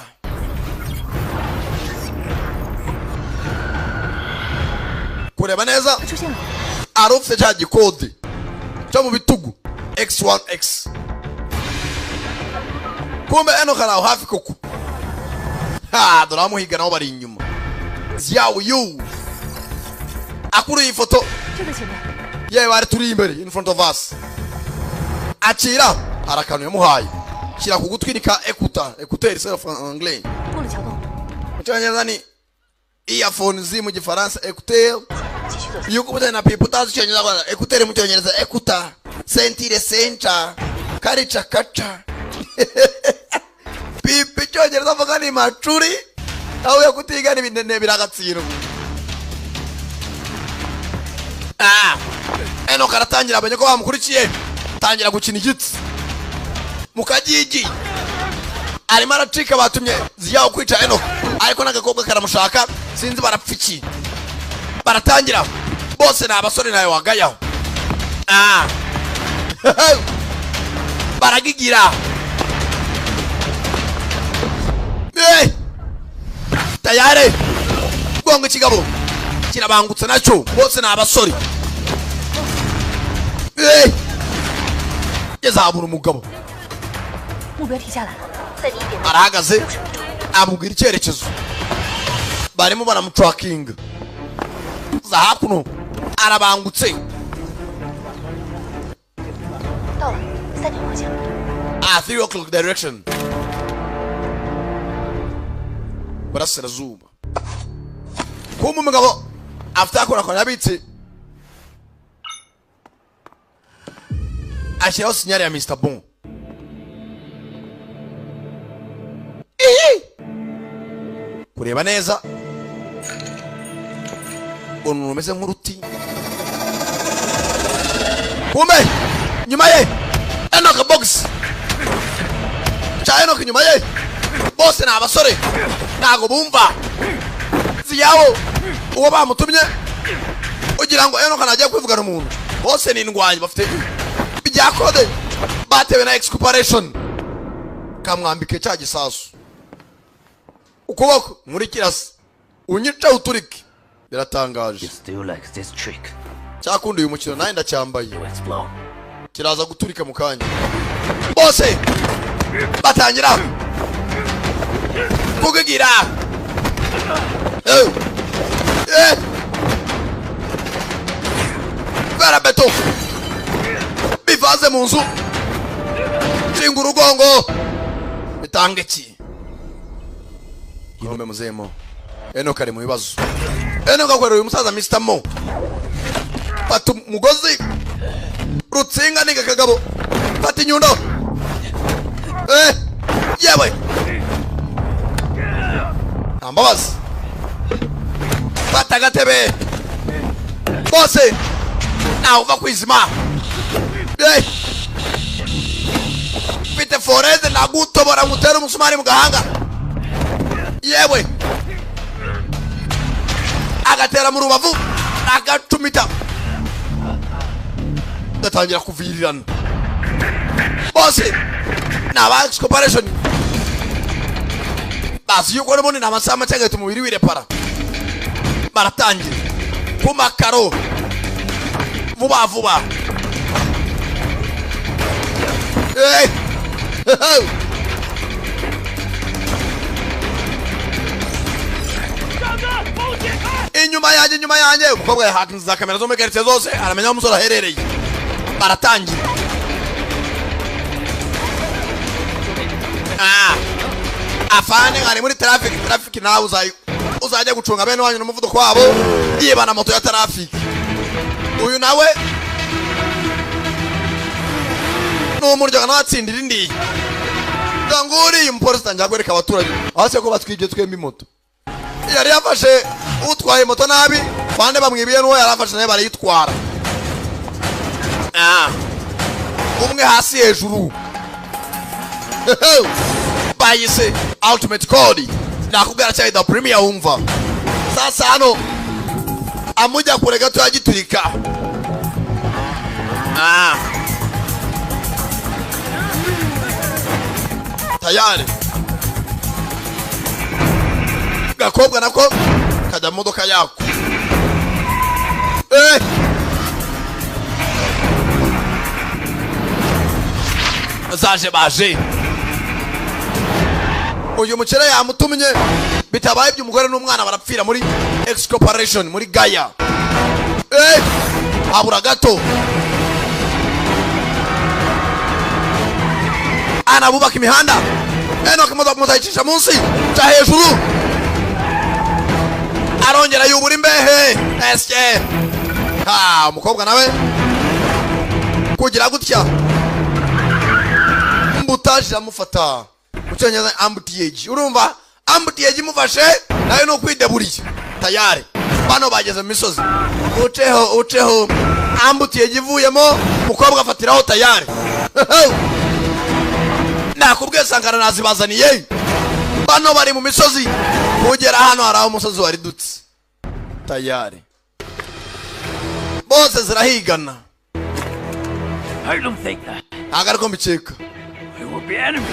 Kureba neza ari ufite cya gikode cyo mu bitugu X1X. Kumbe Enoka ari aho hafi koko. Ha, dore abamuhiga nabo bari inyuma. Ziyawu yu akuruye ifoto 就在前面。 Yewe, bari turi imbere, in front of us. Akira, hari akantu yamuhaye shyira ku gutwi, ni ka ekuta, écouteur c'est en anglais. 过了桥洞， Mu cyongereza ni earphones, mu gifaransa écouteur. Iyo ukubutana na pipa utazi icyongereza rwanda, écouteur mu cyongereza ekuta, sentire senca, karica kaca. Pipa icyongereza avuga ni macuri, aho yo kutiga ni ibinene biragatsindwa. Enoka aratangira amenye ko bamukurikiye, tangira gukina igitsi mu kagigi, arimo aracika. Batumye Ziyawo kwica Enoka ariko n'agakobwa karamushaka, sinzi barapfa iki. Baratangira bose ni abasore, nawe wagayaho. Baragigira. Eh! Tayari gonga ikigabo kirabangutse nacyo, bose ni abasore. Eh! Yazabura umugabo. 目标停下来了，在你一点 Arahagaze amubwira icyerekezo barimo baramutrakinga za hakuno, arabangutse. 到了，3点方向。 3 o'clock direction, burasirazuba. Kumbe umugabo Afite akora yabitse, ashyiraho signal ya Mr. Bon. Ihi! Kureba neza, uruntu rumeze nk'uruti. Kumbe nyuma ye Enoch box cya Enoch inyuma ye, bose ni abasore, ntago bumva ziyabo uwo bamutumye ugira ngo Enoch najya kwivugana umuntu. Bose ni indwanyi, bafite bya kode batewe na excorporation. Kamwambike cya gisasu ukuboko nkurikirase unyica uturike. Biratangaje. Still like this trick. Cyakundi uyu mukino nawe ndacyambaye, kiraza guturika mu kanya. Bose batangira kugigira. Barabeto bivanze mu nzu, nshinga urugongo bitanga iki? Inombe muzemo Enoch ari mu bibazo. Enoch akorera uyu musaza Mr. Mo. Fata umugozi rutsinga niga kagabo, fata inyundo. Yewe nta mbabazi, fata agatebe. Bose ntawe uva kwizima. Mfite foreze, nagutobora ngutera umusumari mu gahanga. Yewe agatera mu rubavu, agacumita, gatangira kuvirirana. Bose ni aba excorporation, bazi yuko n'ubundi ni amasaha make agahita umubiri wirepara. Baratangira ku makaro vuba vuba. Inyuma yanjye, inyuma yanjye. Umukobwa yahakinze za kamera zo muri quartier zose, aramenya aho umusore aherereye. Baratangira. Afande ari muri traffic, traffic nawe uzajya gucunga bene wanyu n'umuvuduko wabo, yibana moto ya traffic. Uyu nawe n'umuryango natsindira indi. Nguri umupolisi tangira kwereka abaturage hasi ko batwibye twembi moto. Yari yafashe utwaye moto nabi, bande bamwibiye n'uwo yarafashe naye barayitwara. Umwe hasi hejuru. Bayise ultimate code. Nakubwira cyane the premier wumva. Sasa hano amujya kure gato yagiturika. Tayari. Gakobwa nako kajya mu modoka yako. Zaje baje. Uyu mukera yamutumye, bitabaye iby'umugore n'umwana barapfira muri excorporation muri Gaia. Habura gato. Ana bubaka imihanda. Enoch mutayicisha munsi ca hejuru. Arongera yubura imbehe. Esye. Ha, umukobwa nawe kugira gutya. Mbutaje amufata. Mu cyongereza ambutiyage. Urumva ambutiyage imufashe nayo no kwideburiye. Tayari. Bano bageze mu misozi. Uceho, uceho. Ambutiyage ivuyemo, umukobwa afatiraho tayari. Nakubwiye Sankara nazibazaniye. Bano bari mu misozi, kugera hano hari aho umusozi waridutse. Tayari. Bose zirahigana. I don't think that. Ntabwo ariko mbikeka. We will be enemies.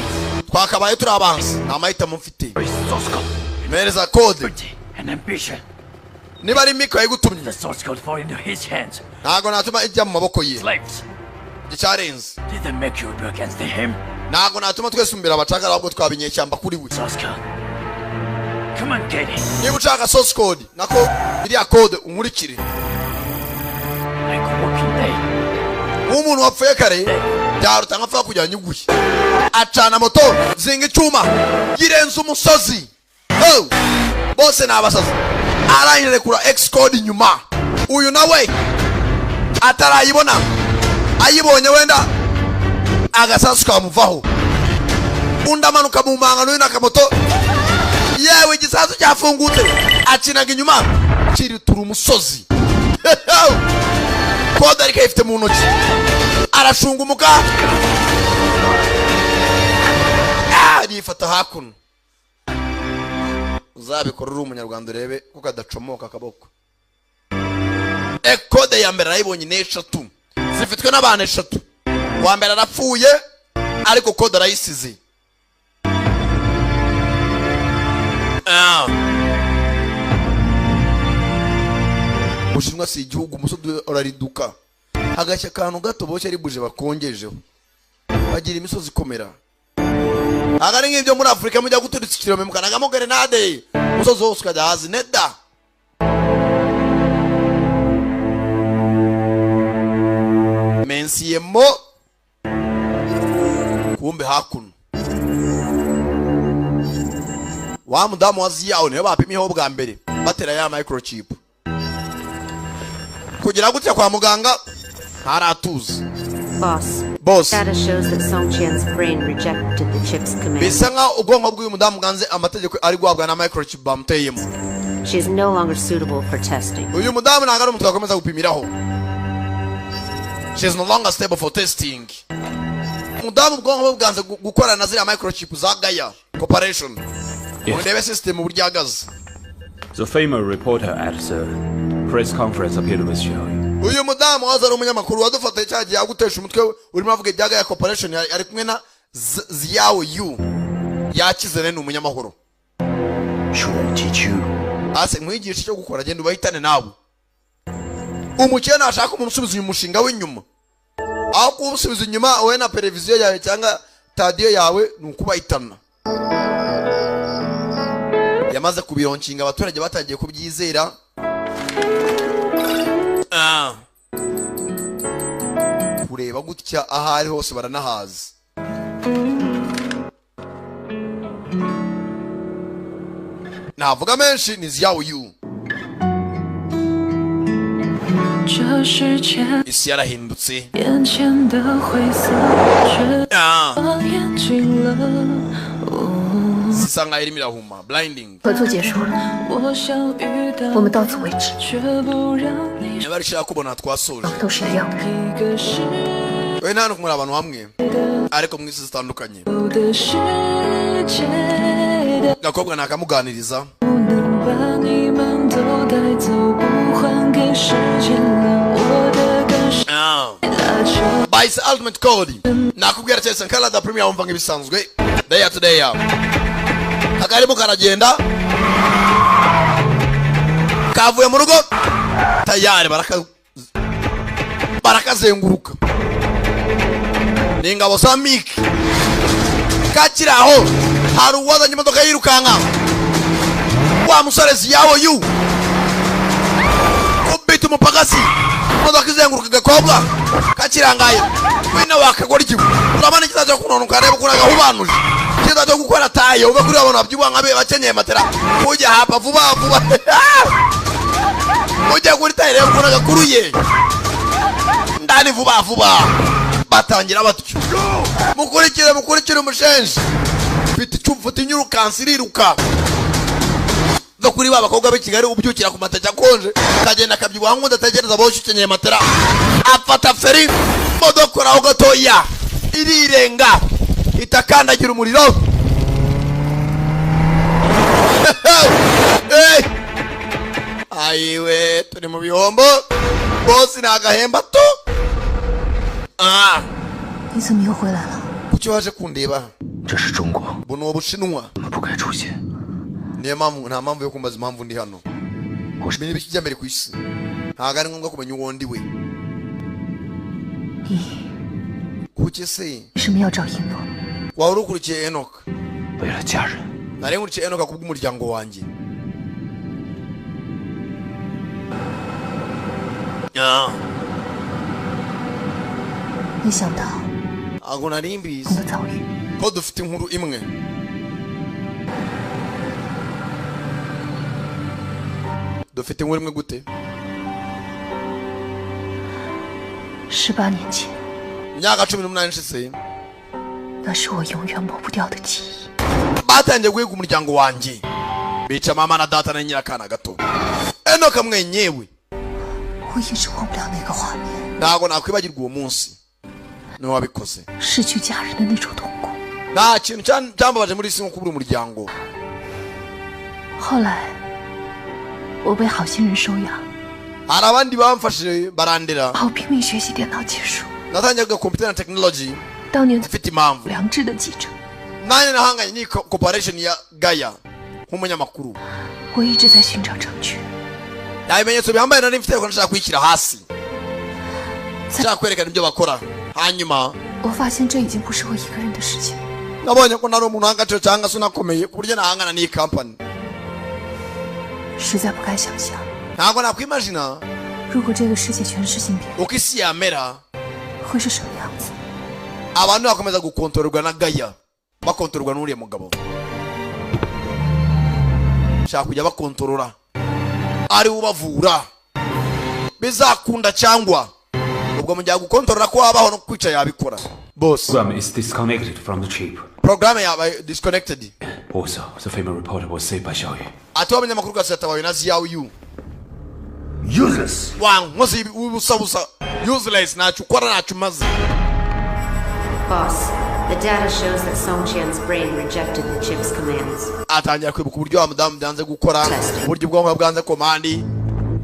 Twakabaye turi abanzi, nta mahitamo mfite. Mpereza kode. And ambition. Niba ari Miko yayigutumye, The source code fall into his hands. ntabwo natuma ijya mu maboko ye. Slaves. Icyarenze. Did they make you against him? Ntabwo natuma twesumbira abacakara, ahubwo twaba inyeshyamba kuri we. Source code. Come on, Katie. Niba ushaka source code, nako iriya code unkurikire. Like walking day. Nk'umuntu wapfuye kare byaruta nkapfa kugira nyiguye. Acana moto, zinga icyuma, yirenza umusozi. Oh! Bose ni abasazi. Arangije kura X code inyuma. Uyu nawe atarayibona, ayibonye wenda agasasu kamuvaho. Undi amanuka mu manga n'uyu n'akamoto. Yewe, igisasu cyafungutse, akinaga inyuma kiritura umusozi. Code ariko ayifite mu ntoki, arashungumuka, arifata hakuno. Uzabikora uri umunyarwanda urebe ko kadacomoka akaboko. Code ya mbere arayibonye, ni eshatu zifitwe n'abantu eshatu. Uwa mbere arapfuye, ariko code arayisize. Ah. Bushinwa si igihugu, umusozi urariduka hagashya akantu gato, boshye ari buje bakongejeho, bagira imisozi ikomera. Ntabwo ari nk'ibyo muri Afurika, mujya guturitsa ikirombe mukanagamo grenade, umusozi wose ukajya hasi neda. Mensiyemo kumbe hakuno wa mudamu wa Ziyawo niwe bapimiyeho bwa mbere, batera ya microchip kugira gutya kwa muganga ntaratuza. Boss. Boss. Data shows that Song Qian's brain rejected the chip's command. Bisa nkaho ubwonko bw'uyu mudamu bwanze amategeko ari guhabwa na microchip bamuteyemo. She is no longer suitable for testing. Uyu mudamu ntabwo ari umuntu twakomeza gupimiraho. She is no longer stable for testing. Umudamu ubwonko bwe bwanze gukorana na ziriya microchip za Gaia Corporation. Yes. Murebe system uburyo ihagaze. The famous reporter at the press conference appeared with Xiao. Uyu mudamu waza ari umunyamakuru wadufataye cya gihe agutesha umutwe urimo avuga ibya Gaia Corporation, ari kumwe na Ziyawo Yu. Yakize rero, ni umunyamahoro. Should I teach you? Ase nkwigisha icyo gukora, genda ubahitane nawe. Umukene nashaka umuntu usubiza uyu mushinga w'inyuma, aho kuwusubiza inyuma wowe na televiziyo yawe cyangwa tadiyo yawe ni ukubahitana. Yamaze kubironkinga, abaturage batangiye kubyizera. Ah. Kureba gutya aho ari hose baranahazi. Navuga menshi ni Ziyawo Yu. 这世界 Isi yarahindutse. 眼前的灰色，却 Ah. 眼睛了。 Isa nkaho irimo irahuma blinding. 合作结束了，我想遇到，我们到此为止。 却不让你 Niba rishaka kubona twasoje. 都是一样的人。 一个世 We nta muri abantu hamwe ariko mu isi zitandukanye. 的世界的， Gakobwa nakamuganiriza. 能把你们都带走，不还给时间了。我的感受 Ah. 拉扯。 Bahise Ultimate Code. Nakubwira cyane Sankara da Premier, wumva nk'ibisanzwe day to day. Akarimo karagenda kavuye mu rugo tayari, barakazenguruka ni ingabo za Mik. Kakiri aho hari uwazanye imodoka yirukanka, wa musore Ziyawo Yu kubita umupagasi, imodoka izenguruka agakobwa kakirangaye. Wina wakagora ikigo urabona ikiza cyo kunonuka, areba ukuntu agahubanuje ikiza cyo gukora taye uve kuri abantu babyibuha nkabe bakenyeye matera ujya hapa vuba vuba ujya kuri taye, reba ukuntu agakuruye ndani vuba vuba. Batangira batyo, mukurikire mukurikire umushenji mfite icyo mfite inyurukansi iriruka no kuri ba bakobwa b'i Kigali ubyukira ku mateke akonje akagenda akabyibuha nk'udategereza boshye ukenyeye matera. Afata feri, modoka aho gatoya irirenga itakandagira umuriro. Hey! Ayiwe, turi mu bihombo bose, ni agahemba tu. Ah. 你怎么又回来了？ Kuki waje kundeba? 这是中国， Buno ni Ubushinwa. 我们不该出现。 Niyo mpamvu nta mpamvu yo kumbaza impamvu ndi hano. Menya ibikijya mbere ku isi, ntabwo ari ngombwa kumenya uwo ndi we. 你 Kuki se 为什么要找一诺？ waba uri ukurikiye Enoka? 为了家人， Nari nkurikiye Enoka kubw'umuryango wanjye. Ah. 没想到 Ntabwo nari mbizi 我的遭遇， ko dufite inkuru imwe. Dufite inkuru imwe gute? 18年前， Imyaka 18 ishize, 那是我永远抹不掉的记忆。 batangiye guhiga umuryango wanjye, bica mama na data na nyirakana gato Enoka mwenyewe. 我一直忘不了那个画面， Ntabwo nakwibagirwa uwo munsi, niwe wabikoze. 失去家人的那种痛苦。 Nta kintu cyambabaje muri isi nko kubura umuryango. 后来，我被好心人收养， Hari abandi bamfashije barandera. 好拼命学习电脑技术。 Natangiye computer na technology. 当年 mfite impamvu 良知的记者， nanjye nahanganye n'iyi corporation ya Gaya nk'umunyamakuru. 我一直在寻找证据。 Nta bimenyetso bihambaye nari mfite, ariko nashaka kuyishyira hasi, nshaka kwerekana ibyo bakora. Hanyuma 我发现这已经不是我一个人的事情， nabonye ko ntari umuntu w'agaciro cyangwa se unakomeye ku buryo nahangana n'iyi company. 实在不敢想象， Ntabwo nakwimajina 如果这个世界全是芯片， uko isi yamera, 会是什么样子？ abantu bakomeza gukontororwa na Gaya, bakontororwa n'uriya mugabo. Shaka kujya bakontorora ari we ubavura, bizakunda cyangwa ubwo mu gihe agukontorora ko wabaho no kwica yabikora bose. Program is disconnected from the chip. Porogaramu yabaye disconnected. Also, the female reporter was saved by Xiaoyu. Ati w'abanyamakuru gasi yatabawe na Xiaoyu. Useless. Wa nkozi w'ubusabusa, useless, ntacyo ukora, ntacyo umaze. Boss, the data shows that Song Qian's brain rejected the chip's commands. Atangira kwibuka uburyo wa mudamu byanze gukora, uburyo ubwonko bwanze command.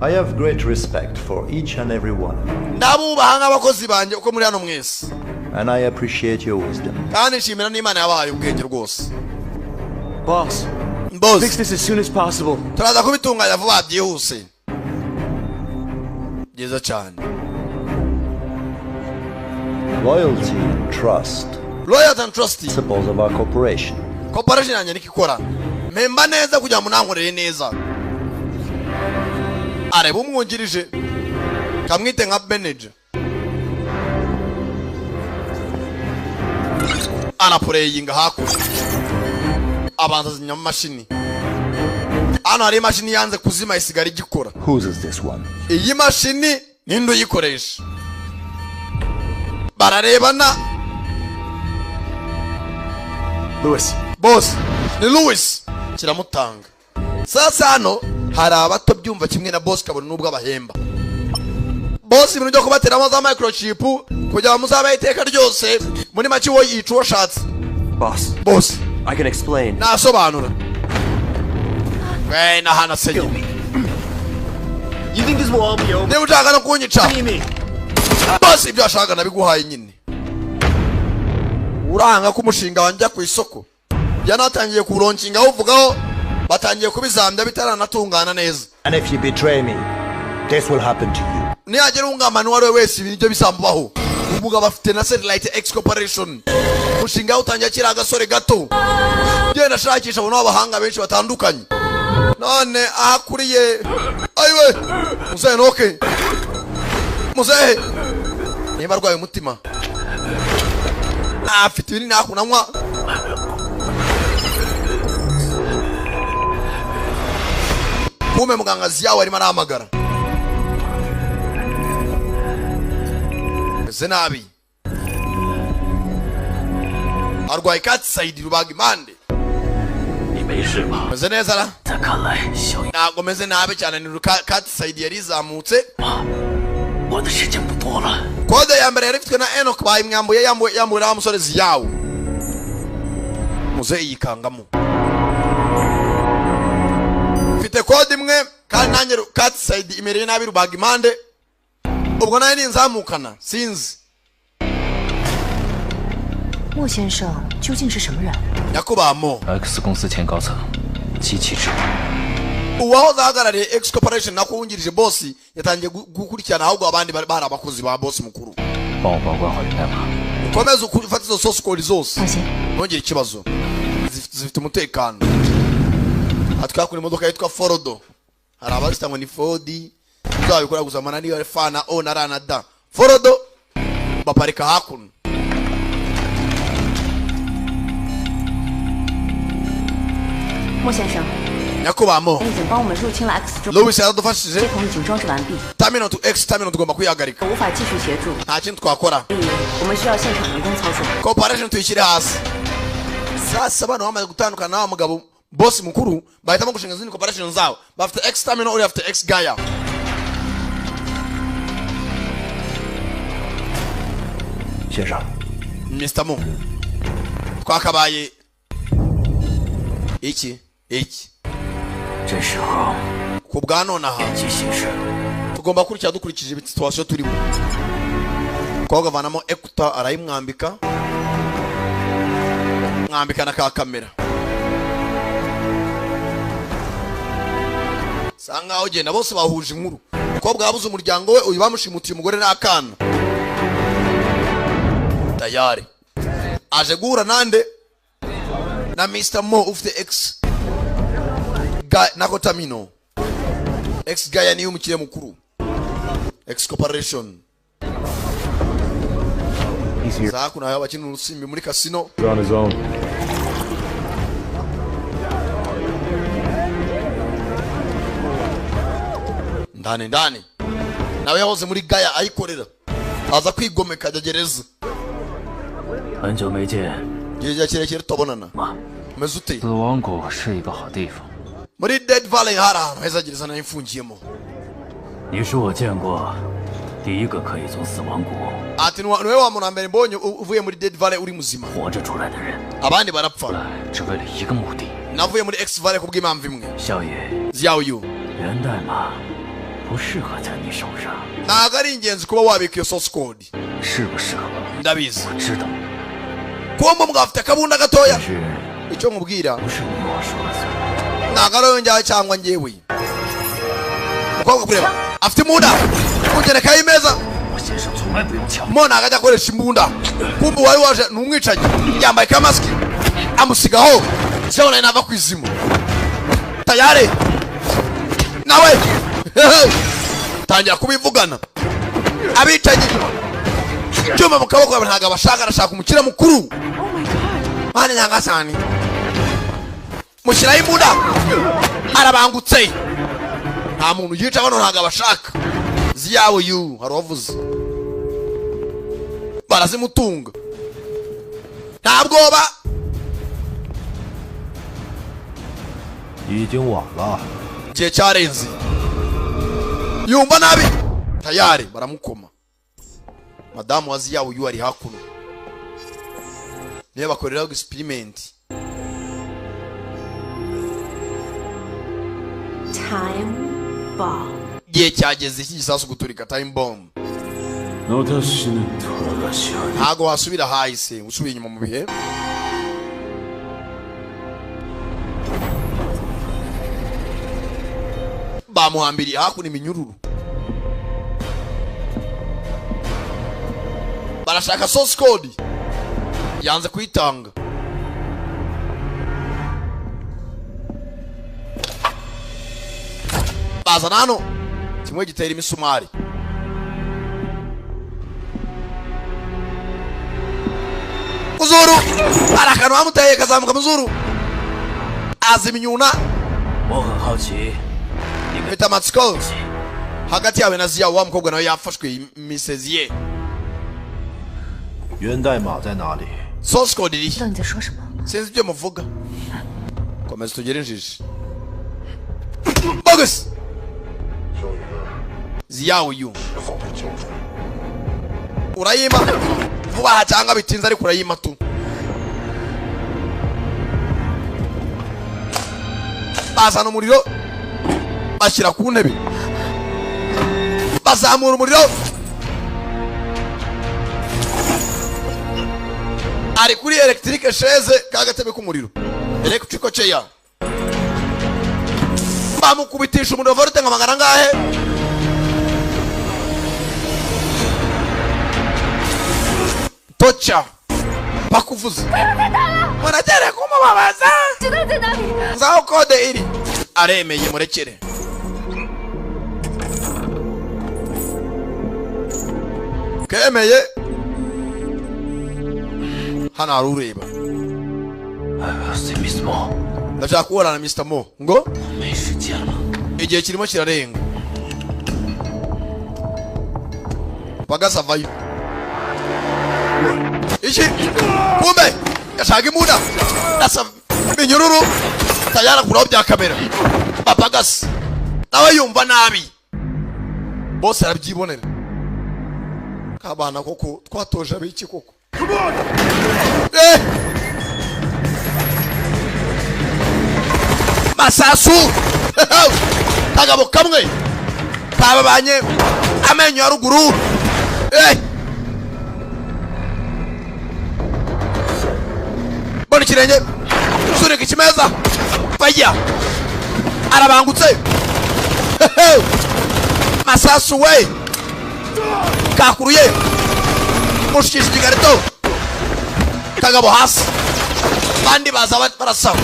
I have great respect for each and every one of you, Ndabubaha nk'abakozi banjye uko muri hano mwese, and I appreciate your wisdom. kandi nshimira n'Imana yabahaye ubwenge rwose. Boss, Boss, fix this as soon as possible. Turaza kubitunganya vuba byihuse. Byiza cyane. Loyalty and trust, Loyalty and trust, principles of our corporation. Corporation yanjye niko ikora, mpemba neza kugira ngo munankorere neza. Areba umwungirije, kamwite nka manager, arapureyinga hakurya, abanza azimya amamashini. Hano hari imashini yanze kuzima, isigara igikora. Whose is this one? Iyi mashini ninde uyikoresha? Bararebana. Lewis. Boss, ni Louis kiramutanga. Sasa hano hari abato byumva kimwe na boss, kabone n'ubwo abahemba. Boss ibintu byo kubateramo za microchip kugira ngo muzabeho iteka ryose, muri make uwo yica uwo ashatse. Boss. Boss. I can explain. Nasobanura we nahana se. You think this will all be over? Niba ushaka no kunyica, boss, ibyo ashaka nabiguhaye nyine. Uranga ko umushinga wanjye ku isoko yanatangiye kuwuronkinga, awuvugaho, batangiye kubizambya bitaranatungana neza. And if you betray me, this will happen to you. Nihagira ungamana uwo ari we wese, ibi nibyo bizamubaho. Umugabo afite na satellite X Corporation, umushinga yawutangiye akiri agasore gato, genda ashakisha abona abahanga benshi batandukanye. None aho akuriye, ayiwe, muzehe noke, muzehe niba arwaye umutima, afite ibinini hakunanywa. Kume muganga Ziyawe arimo arahamagara, meze nabi, arwaye katisayidi rubaga impande. 你没事吧？ Meze neza ra? 在看来，小雨， Ntabwo meze nabi cyane, ni katisayidi yari izamutse. 我的时间不多了。 Kode ya mbere yari ifitwe na Enoch, bayimwambuye, yambuye, yambuwe na wa musore Ziyawe. Muzehe yikangamo, mfite kode imwe kandi nanjye katisayidi imereye nabi, rubaga impande, ubwo nayo ninzamukana sinzi. 莫先生究竟是什么人？ Nyakubahwa Mo, X 公司前高层，机器之 uwahoze ahagarariye X Corporation nako wungirije boss, yatangiye gukurikirana ahubwo abandi bari abakozi ba boss mukuru. 帮我保管好源代码。 Ukomeze ufate izo source code zose, ntugire ikibazo, zifite umutekano. Hatwakura imodoka yitwa Forodo, hari abazita ngo ni Fodi, uzabikora gusa mana niyo F na O na R na D, Forodo. Baparika hakuno. 莫先生， Nyakubahwa 已经帮我们入侵了 X 中 ，Louis yaradufashije 系统已经装置完毕， terminal to X terminal tugomba kuyihagarika 无法继续协助， nta kindi twakora 所以我们需要现场人工操作。 Corporation tuyishyire hasi. Sasa bano bamaze gutandukana na wa mugabo boss mukuru, bahitamo gushinga izindi corporation zabo. Bafite X terminal, uriya afite X Gaia. 先生， Mr. Mo, twakabaye iki iki 这时候 ku bwa nonaha 见机行事。 Tugomba kurikira dukurikije situation turimo. Umukobwa avanamo ekuta arayimwambika, mwambika na ka kamera, sa nkaho ugenda bose bahuje inkuru. Umukobwa yabuze umuryango we, uyu bamushimutiye umugore n'akana. Tayari aje guhura nande na Mr. Mo ufite X nako Tamino X Gaia, niyo umukiriya mukuru X Corporation. Za hakuno hariho abakina urusimbi muri kasino. He's on his own. Ndani ndani nawe yahoze muri Gaia ayikorera, aza kwigomeka ajya gereza. 很久没见， Igihe kirekire tutabonana, umeze ute? 死亡谷是一个好地方。 Muri Dead Valley hari ahantu heza, gereza nayo imfungiyemo. 你是我见过第一个可以从死亡谷 Ati niwe wa muntu wa mbere mbonye uvuye muri Dead Valley uri muzima, 活着出来的人， abandi barapfa. 只为了一个目的。 Navuye muri X Valley kubw'impamvu imwe. 小野， Xiao Yu, 源代码不适合在你手上， ntabwo ari ingenzi kuba wabika iyo source code. 适不适合？ Ndabizi. 我知道， Kuba mbwa afite akabunda gatoya, 是 icyo nkubwira 不是你我说了算？ ntabwo ari wowe njyawe cyangwa njyewe. Umukobwa kureba afite imbunda, kugerekaho imeza. 我先生从来不用枪。 Mo ntabwo ajya akoresha imbunda. Kumbe uwari waje ni umwicanyi, yambaye kamasiki, amusigaho siyo nawe nava ku izimu. Tayari nawe tangira kubivugana abicanyi, cyuma mu kaboko ntabwo abashaka, arashaka umukire mukuru. Mani nyangasani, mushyiraho imbunda, arabangutse, nta muntu yica bano, ntabwo abashaka. Ziyawe yu hari uwavuze barazimutunga, nta bwoba. 已经晚了。 Igihe cyarenze, yumva nabi, tayari baramukoma. Madamu wa Ziyawe yu ari hakuno, niyo bakoreraho experiment. Time bomb. Igihe cyageze iki gisasu guturika, time bomb. 너 다시는 돌아가지 않을 Ntago wasubira hahise, usubiye inyuma mu bihe. Bamuhambiriye hakuno iminyururu, barashaka source code, yanze kuyitanga. Bazana hano kimwe gitera imisumari. Muzuru hari akantu bamuteye kazamuka, muzuru azima inyuna. 我很好奇， Mfite amatsiko hagati yawe na Ziya, wa mukobwa nawe yafashwe imisezi ye. 源代码在哪里？ Source code iri? 知道你在说什么？ Sinzi ibyo muvuga, komeza tugere injiji bogus. Ziya uyu urayima vuba aha cyangwa bitinze, ariko urayima tu. Bazana umuriro bashyira ku ntebe, bazamura umuriro, ari kuri electric chaise, ka gatebe k'umuriro, electrical chair. Bamukubitisha umuriro volte nka magana angahe. Tocha bakuvuze murakere kumubabaza. 知道在哪里？ Nzaho kode iri, aremeye murekere. Kemeye hano hari ureba. C'est Miss Mo. Ndashaka kubona na Mr. Mo ngo igihe kirimo kirarenga. Pagasa avayo. Iki kumbe yashaka imbunda asa minyururu tayara kuraho bya kamera. Papagasi nawe yumva nabi, bose arabyibonera. Kabana koko twatoje abiki koko. Eh! Masasu kagabo kamwe kababanye amenyo ya ruguru. Eh! Bona ikirenge sunika ikimeza faya arabangutse. Masasu we kakuruye mushikisha igikarito kagabo hasi, bandi baza barasaba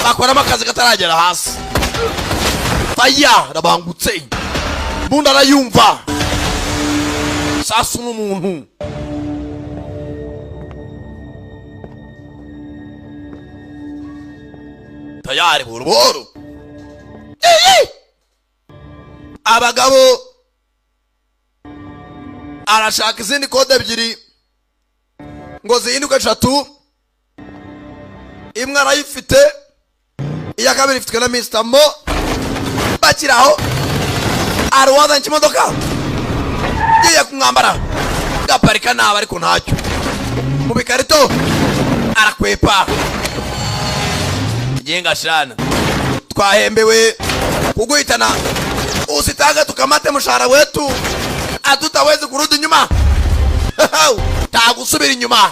bakoramo akazi kataragera hasi. Faya arabangutse, bunda arayumva sasu n'umuntu. Tayari buhoro. Abagabo arashaka izindi kode ebyiri ngo zihinduke eshatu. Imwe arayifite, iya kabiri ifitwe na Mr. Mo. Bakiraho arwazanye ikimodoka giye kumwambara gaparika nabi, ariko ntacyo mu bikarito arakwepa. Jenga shana twahembewe kuguhitana, usitaka tukamate mshahara wetu, hatutawezi kurudi nyuma. Tagusubira inyuma,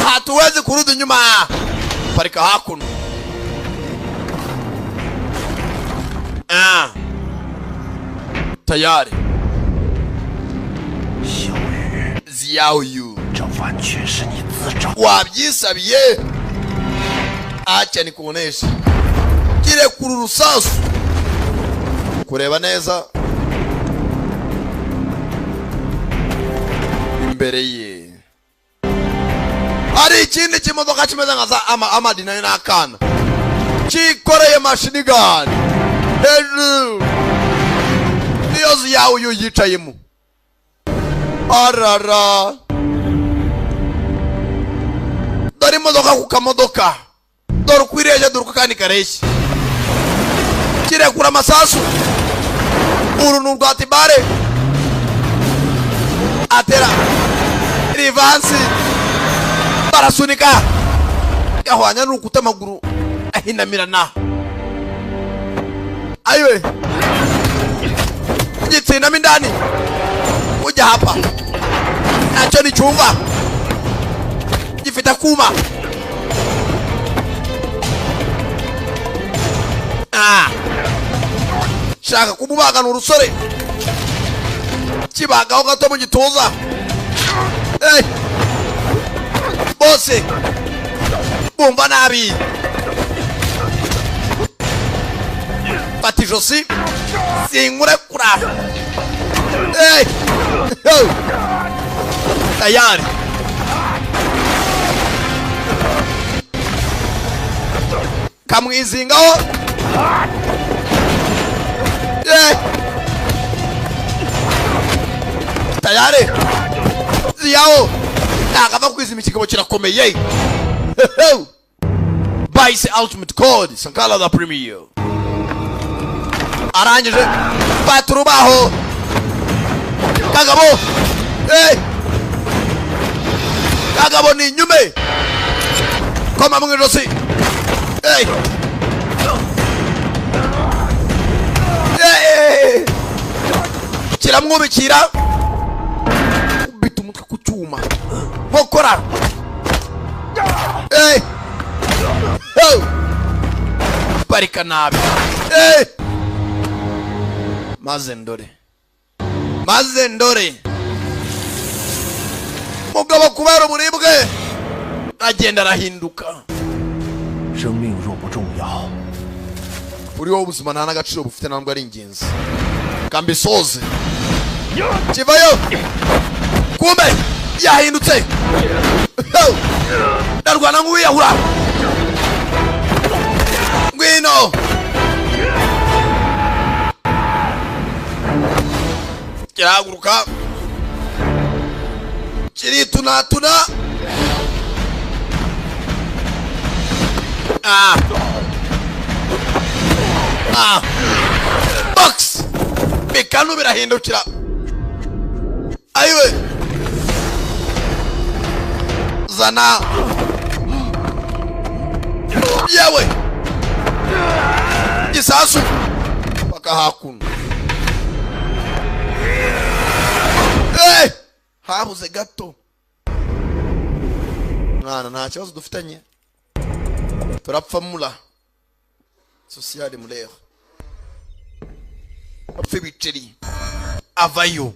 hatuwezi kurudi nyuma. Parika hakuno. Tayari Xiao Yu, wabyisabiye. Acha nikuoneshe kile kuru rusasu. Kureba neza imbere ye hari ikindi kimodoka kimeze nka za amadi nayo n'akana kikoreye machine gun hejuru, niyo Xiao Yu yicayemo. Arara, dore imodoka ku kamodoka, dore uko ireshya, dore uko kandi kareshya. Kirekura amasasu. Uru ni urwa tibare atera rivansi, barasunika gahwanya n'urukuta, amaguru ahinamirana. Ayiwe gitsindamo indani ujya hapa, ntacyo nicyumva gifite akuma. Shaka kumubagana urusore kibagaho gato mu gituza. Bose bumva nabi, fata ijosi sinkurekura. Tayari kamwizingaho. Tayari Xiao ntakava kwizima, ikigabo kirakomeye. Bahise ultimate code Sankara the Premier arangije fata urubaho kagabo. Kagabo ni inyume koma mu ijosi. Kiramwubikira kubita umutwe ku cyuma nkokora. Parika nabi. Maze ndore, maze ndore mugabo kubera uburibwe agenda arahinduka. Kuri wowe ubuzima nta n'agaciro bufite, ntabwo ari ingenzi. Kambisoze kivayo kumbe yahindutse, ndarwana nk'uwiyahura. Kirahaguruka, kiritunatuna. Ah. Ah. Box bikanu birahindukira. Ayiwe, zana yewe gisasu paka hakuno. Hey! Habuze gato mwana, nta kibazo dufitanye, turapfa mula sociale murera apfa ibiceri avayo.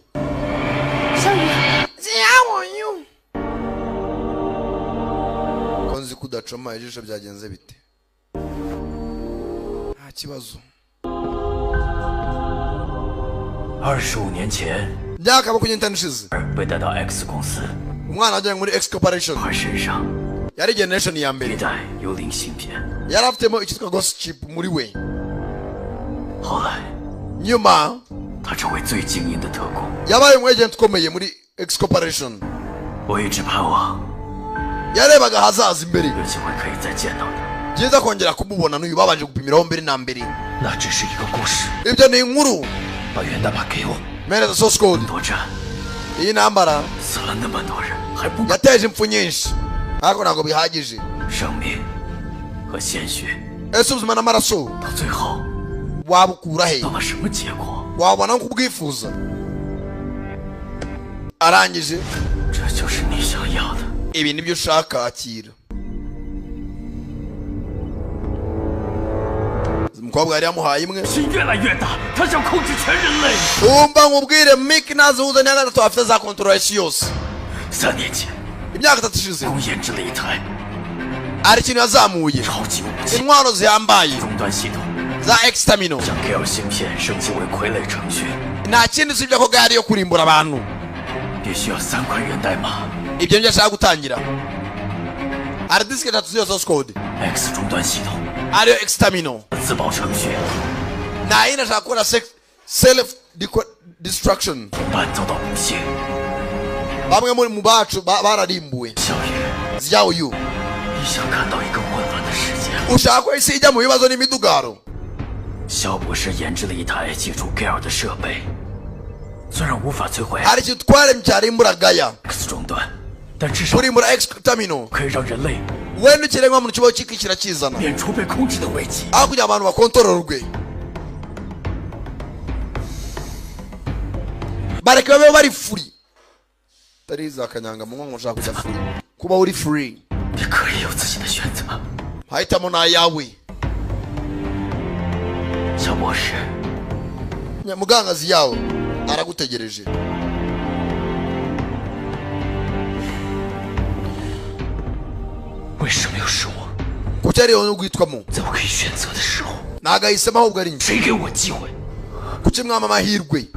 小雨， Ko nzi ko udacoma ijisho, byagenze bite? Nta kibazo. 25年前， Myaka 25 ishize, 被带到 X 公司， umwana wajyanywe muri X Corporation 他身上 yari generation ya mbere, 一代幽灵芯片。 yari afitemo icyitwa ghost chip muri we. 后来， Nyuma 他成为最精英的特工。 yabaye umu agent ukomeye muri X Corporation. 我一直盼望 Yarebaga ahazaza imbere, 有机会可以再见到他。 byiza kongera kumubona n'uyu babanje gupimiraho mbere na mbere. 那只是一个故事。 Ibyo ni inkuru. 把源代码给我。 Mpereza source code. 多战 Iyi ntambara 死了那么多人，还不 yateje impfu nyinshi, ariko ntabwo bihagije. 生命和鲜血， Ese ubuzima n'amaraso 到最后 wabukura he? 到了什么结果？ Wabona nko kubwifuza arangije. 这就是你想要的。 Ibi nibyo ushaka, akira. Umukobwa yari yamuhaye imwe. 心越来越大，他想控制全人类。 Umva nkubwire, Mike nazihuza n'iya gatatu afite za kontorora isi yose. 3年前， Imyaka 3 ishize, 共研制了一台 hari ikintu yazamuye, 超级武器 intwaro zihambaye 终端系统， za X-Terminal. 将 K 芯片升级为傀儡程序， Nta kindi usibye ko gari yo kurimbura abantu. 必须要3块源代码。 Ibyo nibyo ashaka gutangira. Hari disike eshatu z'iyo source code, X 终端系统 ariyo X-Terminal. 自保程序 Nta yindi, ashaka gukora self destruction. 同伴遭到不幸， Bamwe muri mu bacu bararimbuwe. 小雨， Zyaoyu, 你想看到一个混乱的世界吗？ ushaka ko isi ijya mu bibazo n'imidugaro? 肖博士研制了一台借助 Gale 的设备，虽然无法摧毁 Hari ikintu twaremye cyarimbura Gaya, X 终端，但至少 kurimbura X Terminal. 可以让人类 Wenda ikiremwamuntu kibaho kikishyira kizana, 免除被控制的危机。 aho kugira abantu bakontororwe, bareke babeho bari free. Tari za kanyanga mu ngo ushaka kujya free, kuba uri free. 你可以有自己的选择， Mahitamo ni ayawe. 肖博士， Mugangazi yawe aragutegereje. 为什么又是我？ Kuki ari wowe ugwitwamo? 在我可以选择的时候， Ntabwo ahisemo, ahubwo ari njye. 谁给我机会？ Kuki mwama amahirwe?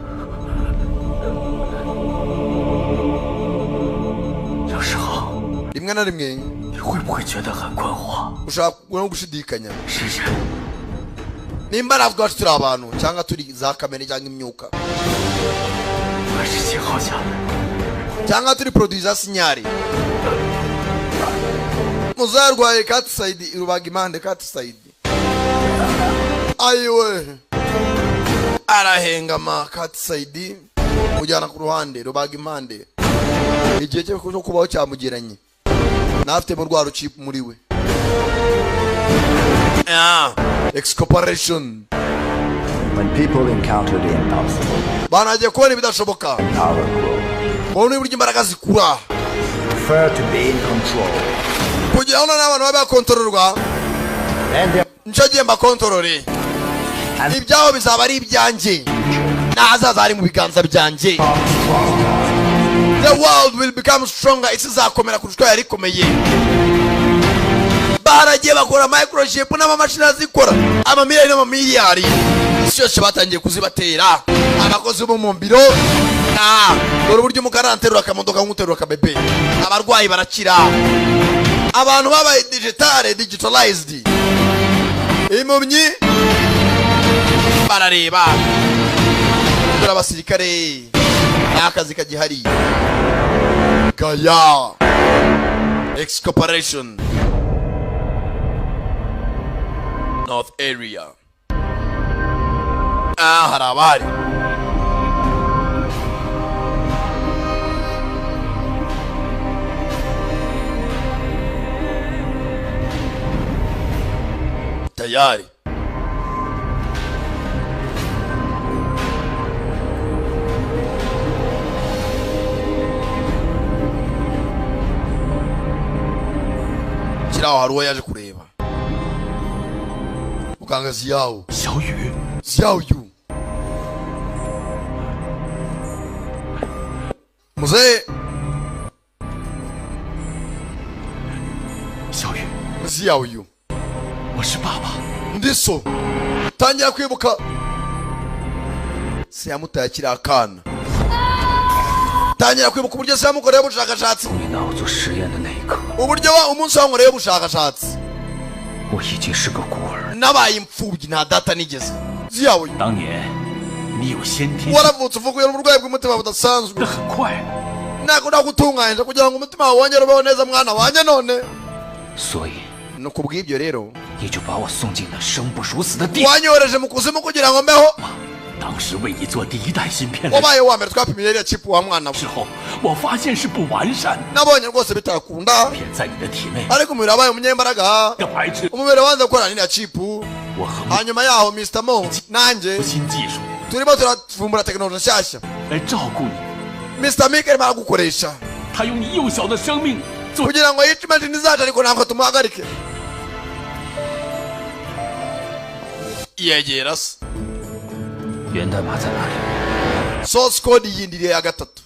有时候 Rimwe na rimwe 你会不会觉得很困惑？ ushaka no gushidikanya 是人 nimba natwe ubwacu turi abantu cyangwa turi za kamere cyangwa imyuka 还是信号下的？ cyangwa turi produit za sinyari. Muzarwaye katisayidi rubaga impande katisayidi, ayiwe, arahengama katisayidi mujyana ku ruhande rubaga impande. Igihe cye cyo kubaho cyamugeranye, ntafitemo rwa rucipu muri we. Ah, X-Corporation. When people encounter the impossible, Bantu kubona ibidashoboka, power grows. Babona uburyo imbaraga zikura. Prefer to be in control. Kugira ngo noneho abantu babe bakontororwa. And their Nicyo gihe mbakontorore, ibyabo bizaba ari ibyanjye, n'ahazaza hari mu biganza byanjye. The world will become stronger, isi izakomera kurusha uko yari ikomeye. Baragiye bakora microchip n'amamashini azikora, amamiliyari n'amamiliyari, isi yose batangiye kuzibatera abakozi bo mu biro. Ah, dore uburyo umukara aterura akamodoka nk'uterura akabebe. Abarwayi barakira, abantu babaye digitale, digitalized, impumyi barareba. Dore abasirikare. Nta kazi kagihariye. Gaya X Corporation North Area. Ah, hari abari. Tayari. Kiraho hari uwo yaje kureba. Muganga Xiao. Xiao Yu. Xiao Yu. Mzee. Xiao Yu. Xiao Yu. 我是爸爸。 Ndiso. Tangira kwibuka. Se yamutaye akiri akana. Tangira kwibuka uburyo se yamukoreye ubushakashatsi. 你拿我做实验的那一刻， Uburyo wa umunsi wankoreye ubushakashatsi. 我已经是个孤儿。 Nabaye imfubyi nta data nigeze. Xiao Yu. 当年你有先天 Waravutse uvuye n'uburwayi bw'umutima budasanzwe. 很快， Ntabwo nagutunganyije kugira ngo umutima wawe wongere ubeho neza mwana wanjye none. 所以 Ni kubw'ibyo rero 你就把我送进那生不如死的地狱。 wanyohereje mu kuzimu kugira ngo mbeho. 当时为你做第一代芯片的 Wabaye uwa mbere twapimye iriya chip wa mwana we. 时候，我发现是不完善的， Nabonye rwose bitakunda 片在你的体内 ariko umubiri wabaye umunyembaraga. 的排斥。 Umubiri wanze gukorana n'iriya chip. 我和 Hanyuma yaho Mr. Mo nanjye 新技术 turimo turavumbura tekinoloji nshyashya. 来照顾你， Mr. Mike arimo aragukoresha 他用你幼小的生命做 kugira ngo yice imashini zacu ariko ntabwo tumuhagarike. Yegera se. 源代码在哪里？ Source code yindi ya gatatu.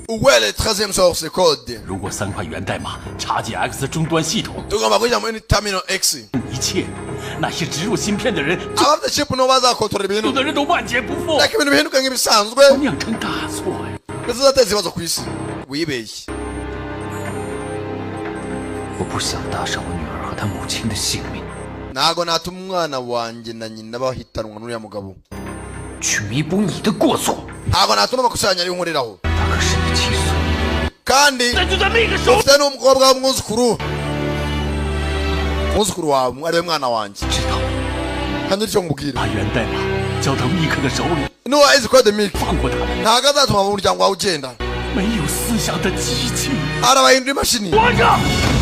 Uwele 13e source code. 如果三块源代码插进 X 终端系统， Tugomba kujya muri terminal X. 一切那些植入芯片的人， Abafite chip nibo bazakontorora 有 ibintu. 的人都万劫不复， Ariko ibintu bihinduka nk'ibisanzwe 酿成大错呀！ bizateza ibibazo ku isi. Wibeshye. 我不想搭上我女儿和她母亲的性命， Ntago natuma umwana wanjye na nyina bahitanwa n'uriya mugabo. 去弥补你的过错。 Ntago natuma amakosa yanjye ariyo nkoreraho. 他可是你七岁， Kandi 那就在那个时候 ufite n'umukobwa w'umwuzukuru. Umwuzukuru wawe ariwe mwana wanjye. 知道 Kandi icyo nkubwira. 把源代码交到密克的手里， Nuwa izi code Mike. 放过他们 Ntago azatuma umuryango wawe ugenda. 没有思想的机器。 Arabahindura imashini. 活着，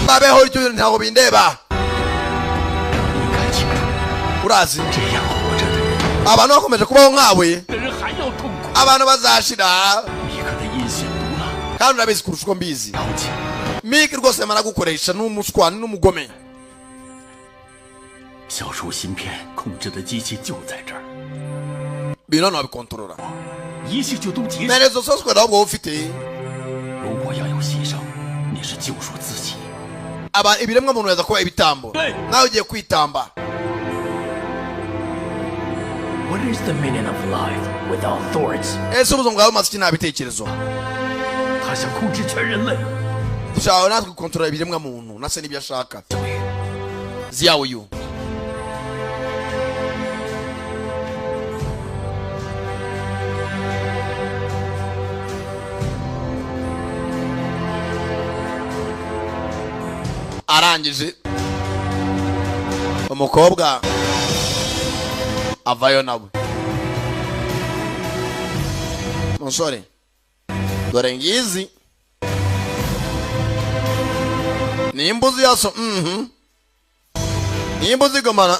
Babeho icyo ntabwo bindeba. 你应该清楚， Urazi 这样活着的人， abantu bakomeje kubaho nkawe 的人还要痛苦。 abantu bazashira 密克的阴险毒辣， kandi urabizi kurusha uko mbizi. 了解。 Mike rwose yamara gukoresha n'umuswa n'umugome. 消除芯片控制的机器就在这儿， Ibintu hano wabikontorora. 一切就都结束。 Nterezo source code ahubwo wowe ufite 如果要有牺牲，你是救赎自己。 aba ibiremwa muntu yaza kuba ibitambo. Nawe ugiye kwitamba. What is the meaning of life without thoughts？ Ese ubuzima bwawe bumaze iki nta bitekerezo? 他想控制全人类。 Dushaka natwe gukontorora ibiremwa muntu nase n'ibyo ashaka. Xiao Yu. Arangije umukobwa avayo nawe musore dore ngizi nimba uzi yaso nimba uzigomana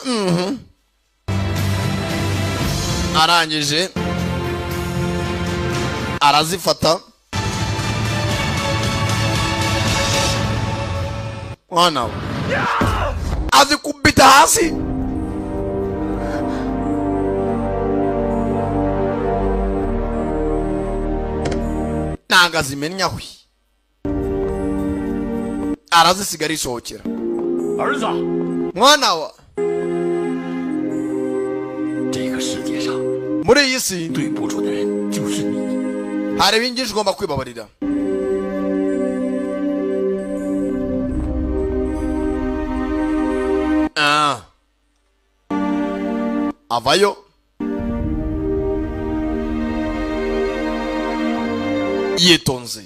arangije arazifata mwana we azikubita hasi. Nanga zimennye ahwi arazisiga arisohokera. 儿子， Mwana wa 这个世界上 muri iyi si 对不住的人就是你。 hari ibingishi ugomba kwibabarira. Ah. Avayo Yitonze.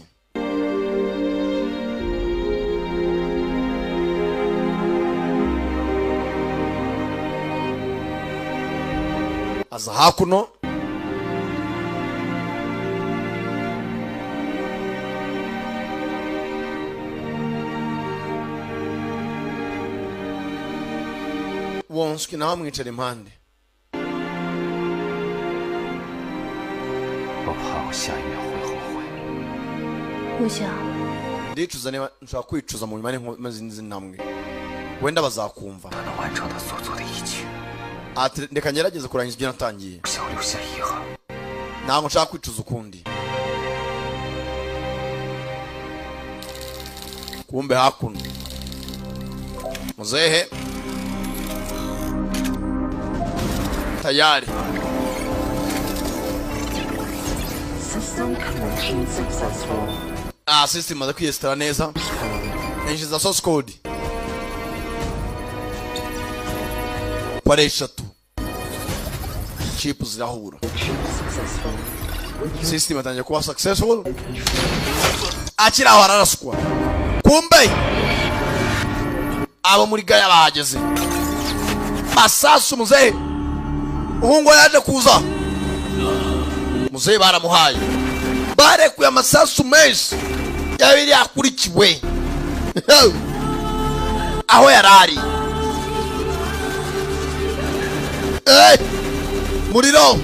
Aza hakuno. Wonsky nawe amwicara impande. Ndicuza niba nshobora kwicuza mu nyuma n'izi ntambwe wenda bazakumva. Ati reka ngerageze kurangiza ibyo natangiye, ntabwo nshaka kwicuza ukundi. Kumbe hakuno muzehe tayari. System connection successful. System imaze kwiyesitara neza. Yinjiza source code pare 3 chip zirahura. System atangiye kuba successful. Akira aho araraswa. Kumbe abo muri Gaya bahageze. Masasu muzehe uhungu yaje kuza. Muzehe baramuhaye. Barekuye amasasu menshi yabiri yakurikiwe aho yarari. Muriro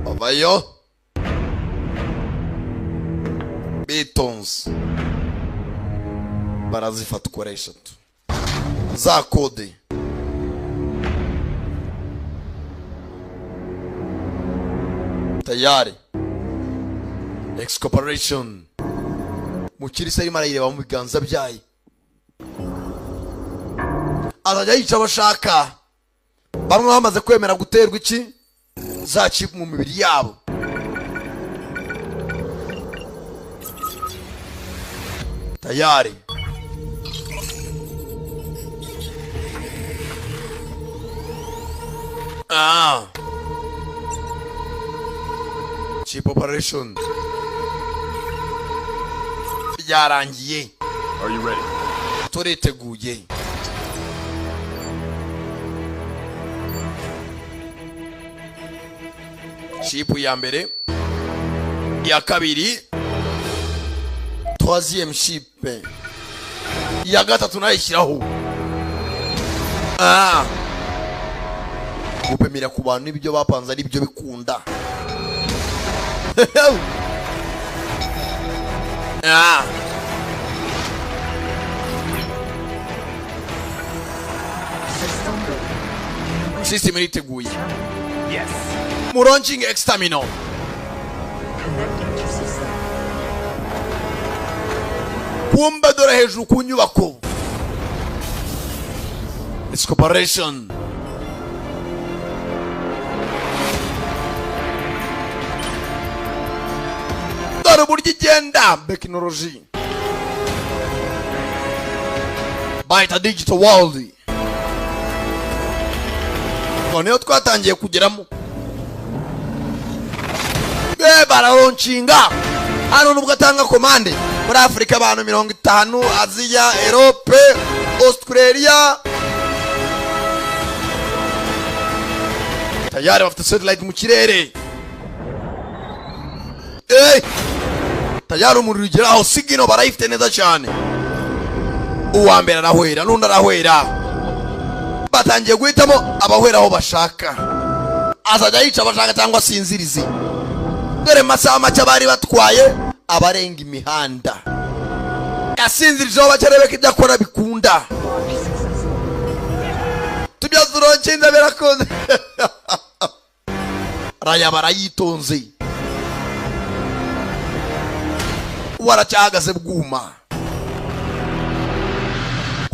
Bavayo bitonze barazifata uko ari eshatu za kode. Tayari X Corporation mukirisa arimo arayireba mu biganza byayo, azajya yica abashaka. Bamwe bamaze kwemera guterwa iki za chip mu mibiri yabo. Tayari chip operation byarangiye. Are you ready? Turiteguye. Chip ya mbere, ya kabiri, troisième chip, ya gatatu nayishyiraho. Gupimira ku bantu ibyo bapanze ari byo bikunda. System iriteguye. Yes. Launching X-Terminal. Kumba dore hejuru ku nyubako. It's corporation. Dore uburyo igenda technology. Bayita digital world. Noneho twatangiye kugeramo. Bararonshinga hano nubwo atanga komande muri Afrika abantu 50, Aziya, Europe, Australia. Tayari bafite satellite mu kirere. Tayari umuriro ugeraho, sigino barayifite neza cyane. Uwa mbere arahwera n'undi arahwera. Batangiye guhitamo abahwera aho bashaka. Azajya yica abashaka cyangwa asinzirize. Dore masaha make bari batwaye abarenga imihanda. Yasinzirijeho bakarebe ko ibyo akora bikunda. Tubyaza uronkinza birakunze. Raya barayitonze. Waracyahagaze bwuma.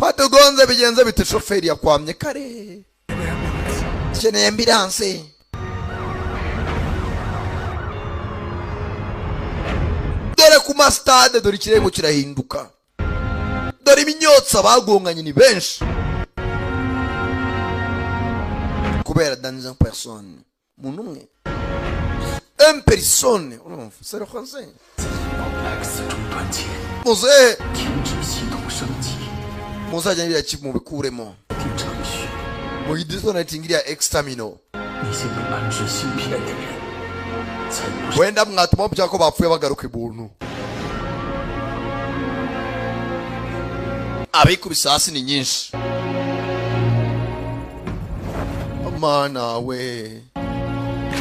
Kwatugonze bigenze bite? Shoferi yakwamye kare, dukeneye ambulance. Dore ku masitade, dore ikirego kirahinduka, dore iminyotsi, bagonganye ni benshi kubera dans une personne, umuntu umwe, un personne, urumva, c'est le français. X 终端前 Muzehe, 停止系统升级， muzajya biriya chip mubikuremo, 定程序。 muyidisconnecting iriya X terminal. 那些被安置芯片的人，才不是 Wenda mwatuma babyara ko bapfuye bagaruka ibuntu. Abikubise hasi ni nyinshi. Mana we,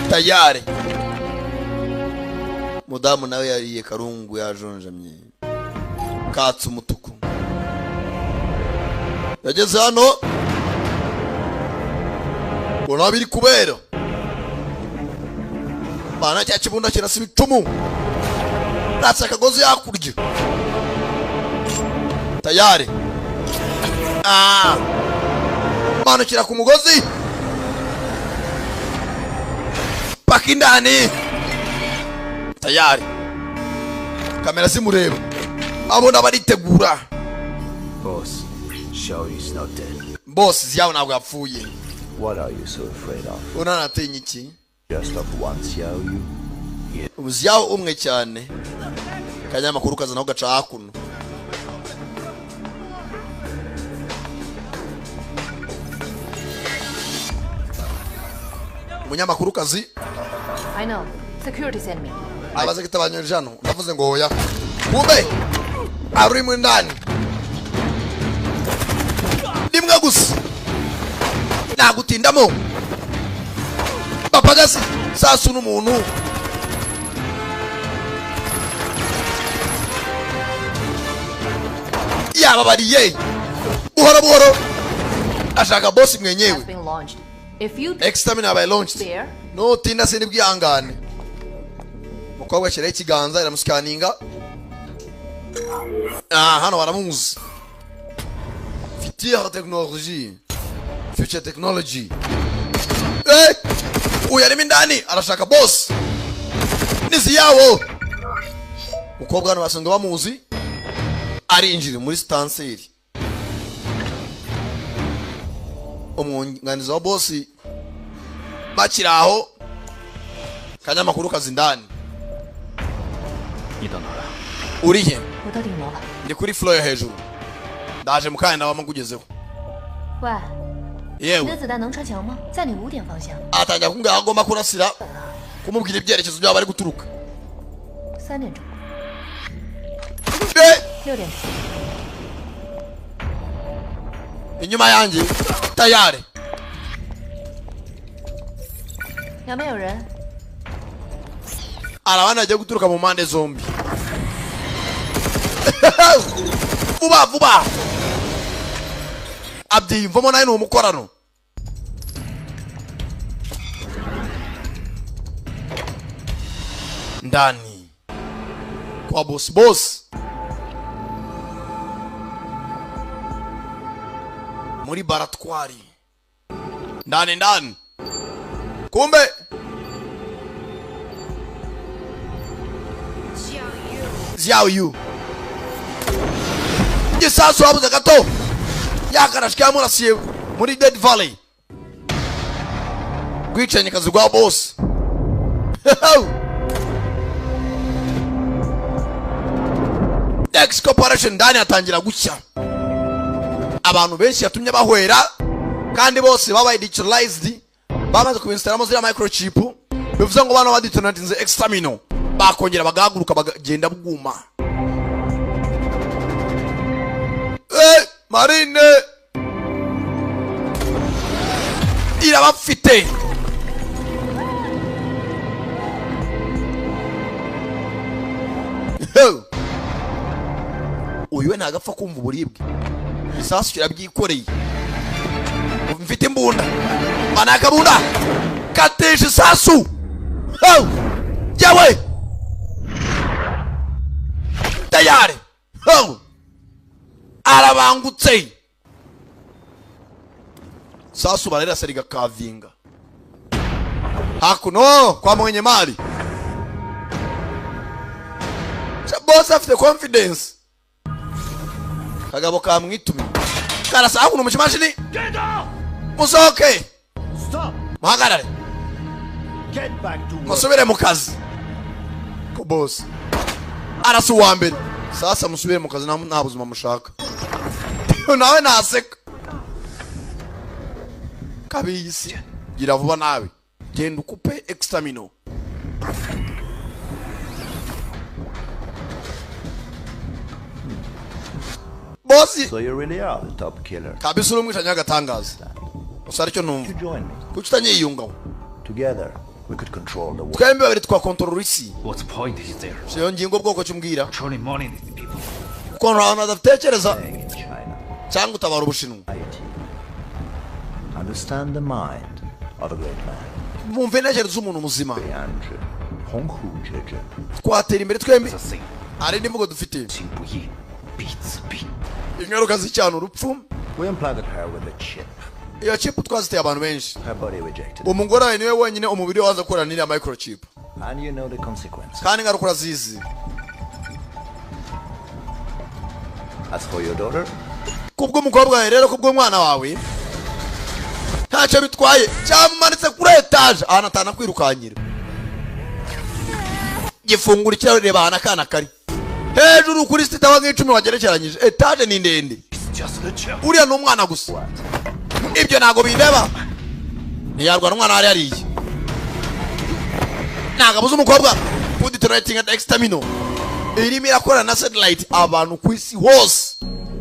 tayari mudamu nawe yariye karungu, yajonjamye, katse umutuku. Yageze hano ubona biri kubera bana, cya kibunda kirasa ibicumu, natse akagozi hakurya, tayari ah manukira ku mugozi paka indani, tayari kamera zimureba, abona baritegura. Boss, Xiao is not dead. Boss, Xiao ntabwo yapfuye. What are you so afraid of? Unanatinya iki? Just of one Xiao Yu? Xiao umwe cyane. Kanyamakuru kazanaho gaca hakuno. Umunyamakuru kazi. I know. Security sent me. Abaze kitabanyurije hano, ndavuze ngo hoya. Kumbe ari mu ndani. Rimwe gusa. Nagutindamo. Papagasi sasu n'umuntu. Yababariye. Buhoro buhoro. Ashaka boss mwenyewe. Has been launched. If you Exterminator by launched. there, Nutinda sindi bwihangane. Umukobwa ashyiraho ikiganza iramusikaninga. Ah, hano baramuzi. Future technology. Future technology. Eh! Uyu arimo indani arashaka boss. Nizi yawo. Umukobwa hano basanzwe bamuzi. Arinjira muri stanseri. Umwunganizi wa boss bakiri aho, kanyamakuru kazi indani. 你到哪儿了？ Uri he? 我到顶楼了。 Ndi kuri floor yo hejuru, ndaje mukanya ndabamo nkugezeho. 喂，你的 Yewe, 子弹能穿墙吗？在你5点方向， atangira kumbwira aho agomba kurasira, kumubwira ibyerekezo by'aho bari guturuka. 3点钟， Eh, 6点钟， inyuma yanjye tayari. 两边有人。 Hari abandi bagiye guturuka mu mpande zombi, vuba vuba. Abyiyumvamo nawe ni umukorano. Ndani kwa boss, boss muri baratwari ndani ndani, kumbe Xiao Yu gisasu habuze gato yakarashwe, yamurasiye muri Dead Valley, rwicanye kazi rwa boss. X Corporation ndani atangira gushya, abantu benshi yatumye bahwera, kandi bose babaye digitalized, bamaze kubinstalamo ziriya microchip, bivuze ngo bano badetonatinze exterminal bakongera bagahaguruka bagagenda bwuma. Eh, marine irabafite. Uyu we ntagapfa kumva uburibwe, isasu kirabyikoreye. Mfite imbunda, manakabunda katisha isasu. Oh! Yewe, tayari. Oh! Arabangutse. Sasu bararasa rigakavinga. Hakuno kwa mwenye mali. Boss afite confidence. Kagabo kamwitumye. Karasa hakuno mu kimashini. Musoke. Stop. Muhagarare. Get back to work. Musubire mu kazi. Ko boss. Arasa uwa mbere. Sasa musubire mu kazi nta buzima mushaka. Nawe naseka. Kabisi. Gira vuba nawe. Genda ukupe extermino. Boss. So you really are the top killer. Kabisi uri umwicanyi w'agatangaza. Gusa aricyo numva. Join me. Kuki utanyiyungaho? Together we could control the world. Twembi babiri twakontorora isi. What point is there? Iyo ngingo bwoko cyumbwira. Controlling money these people. Ukuntu abantu badatekereza cyangwa utabara Ubushinwa. Understand the mind of a great man. Mumve intekerezo z'umuntu muzima. Honghu Zhezhe. Twatera imbere twembi. Hari indi mvugo dufite. Ingaruka z'icyana urupfu. We implanted her with a chip. Iyo chip twaziteye abantu benshi. Her body rejected. Umugore wawe niwe wenyine umubiri waza gukorana n'iriya microchip. And you know the consequence. Kandi ingaruka urazizi. As for your daughter, Kubw'umukobwa wawe rero, kubw'umwana wawe ntacyo bitwaye. Cyamumanitse kuri etaje ahantu atanakwirukanyira. Gifungura ikirahure, reba ahantu akana kari hejuru kuri sitaba nk'icumi wagerekeranyije. Etaje ni ndende. Uriya ni umwana gusa. Ibyo ntabwo bindeba. Ntiyarwana umwana wari yariye. Ntabwo abuze umukobwa. Food detonating at extermino. Irimo irakorana na satellite abantu ku isi hose.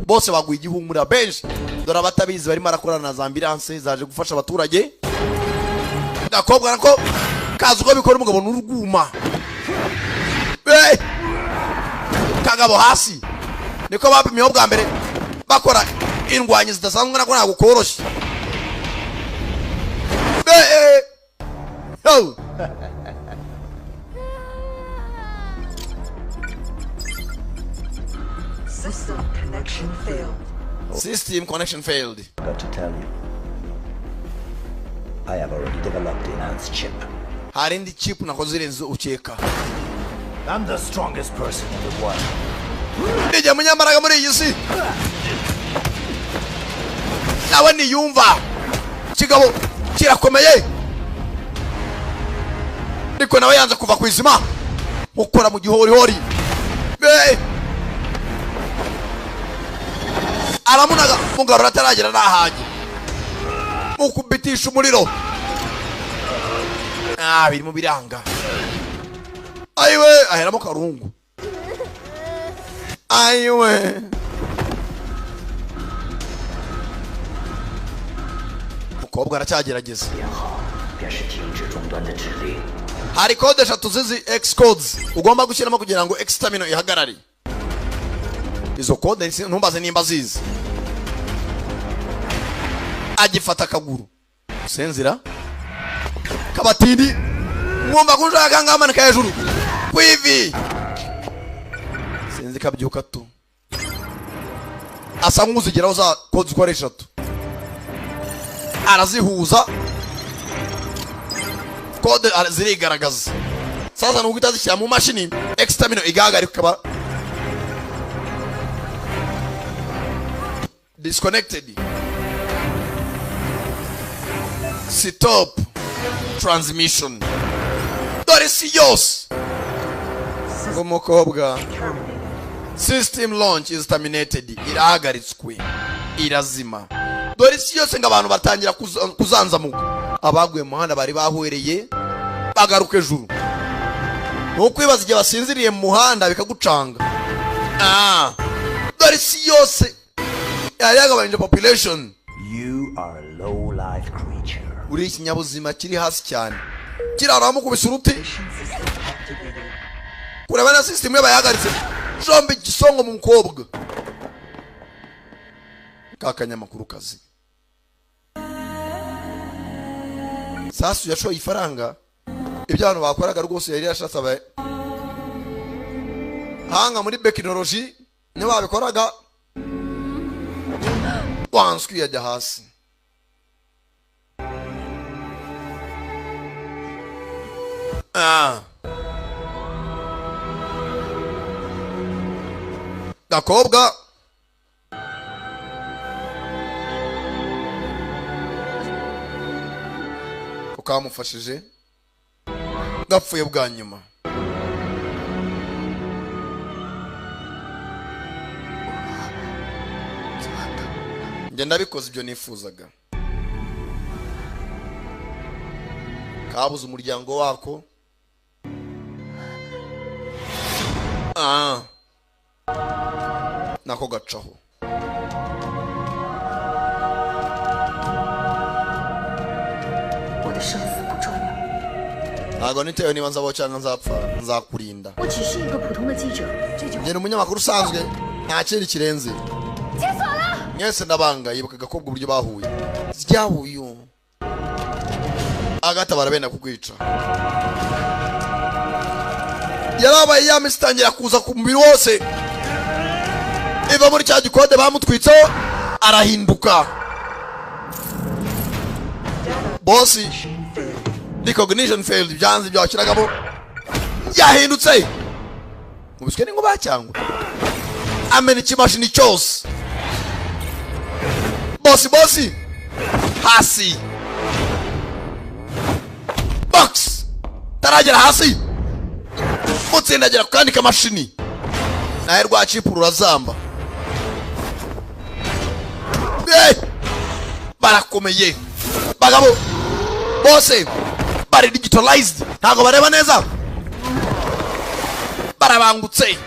Bose baguye igihumura benshi. Dore abatabizi barimo arakorana na za ambulance zaje gufasha abaturage. Gakobwa nako kazi uko bikora umugabo n'urwuma. Hey! Kagabo hasi. Niko bapimiyeho bwa mbere bakora indwanyi zidasanzwe nako ntabwo koroshye. Hey! Yo! System connection failed. System connection failed. Got to tell you, I have already developed the enhanced chip. Hari indi chip nakoze irenze ukeka. I'm the strongest person in the world. Ndijya munyambaraga muri iyi si. Nawe niyumva. Kigabo kirakomeye. Ariko nawe yanze kuva ku izima. Ukora mu gihorihori. Hey! Aramunaga mugarura ataragera nahage. Mukubitisha umuriro. Birimo biranga. Ayiwe aheramo karungu. Ayiwe. Mukobwa aracyagerageza. Hari code eshatu zizi X codes ugomba gushyiramo kugira ngo X terminal ihagarare. Izo code ntumbaze nimba zizi. Agifata akaguru. Senzira. Kabatindi. Mwumva kunshaka ngamanika hejuru. Kwivi. Sinzi kabyuka tu. Asa nk'uzigeraho za code uko ari eshatu. Arazihuza. Code zirigaragaza. Sasa nuko itazishyira mu mashini X terminal igahagarika ikaba disconnected. Stop transmission. Dore si yose. Umukobwa. System launch is terminated. Irahagaritswe. Irazima. Dore si yose ngo abantu batangira kuzanzamuka. Abaguye mu muhanda bari bahwereye bagaruka ejuru. Nukwibaza igihe basinziriye mu muhanda bikagucanga. Dore si yose yari yagabanyije population. You are a low life creature. Uri ikinyabuzima kiri hasi cyane. Kirara mukubise uruti. Kureba na system ye bayahagaritse. Jombe igisongo mu mukobwa. Kakanyamakuru kazi. Sasu yashoye ifaranga. Ibyo abantu bakoraga rwose yari yashatse abaye. Hanga muri technology niba babikoraga. Wanswi yajya hasi. Ah. Gakobwa ko kamufashije gapfuye bwa nyuma. Njye ndabikoze ibyo nifuzaga. Kabuze umuryango wako. Ah. Nako gacaho. 我的生死不重要， Ntabwo nitewe niba nzabaho cyangwa nzapfa, nzakurinda. 我只是一个普通的记者。这句话 Njye ni umunyamakuru usanzwe, nta kindi kirenze. 解锁了。 Mwese ndabanga. Yibuka agakobwa uburyo bahuye ryahuye agatabara benda kukwica. Yarabaye ya misi itangira kuza ku mubiri wose iva muri cya gikode bamutwitseho, arahinduka. Bosi, recognition failed, byanze ibyo washyiragamo, yahindutse mubiswe n'inkuba cyangwa amena ikimashini cyose. Bosi, bosi hasi, box taragera hasi, mutsindagira ku kandi kamashini nawe rwacipura urazamba. Eh! Barakomeye bagabo bose bari digitalized, ntabwo bareba neza, barabangutse.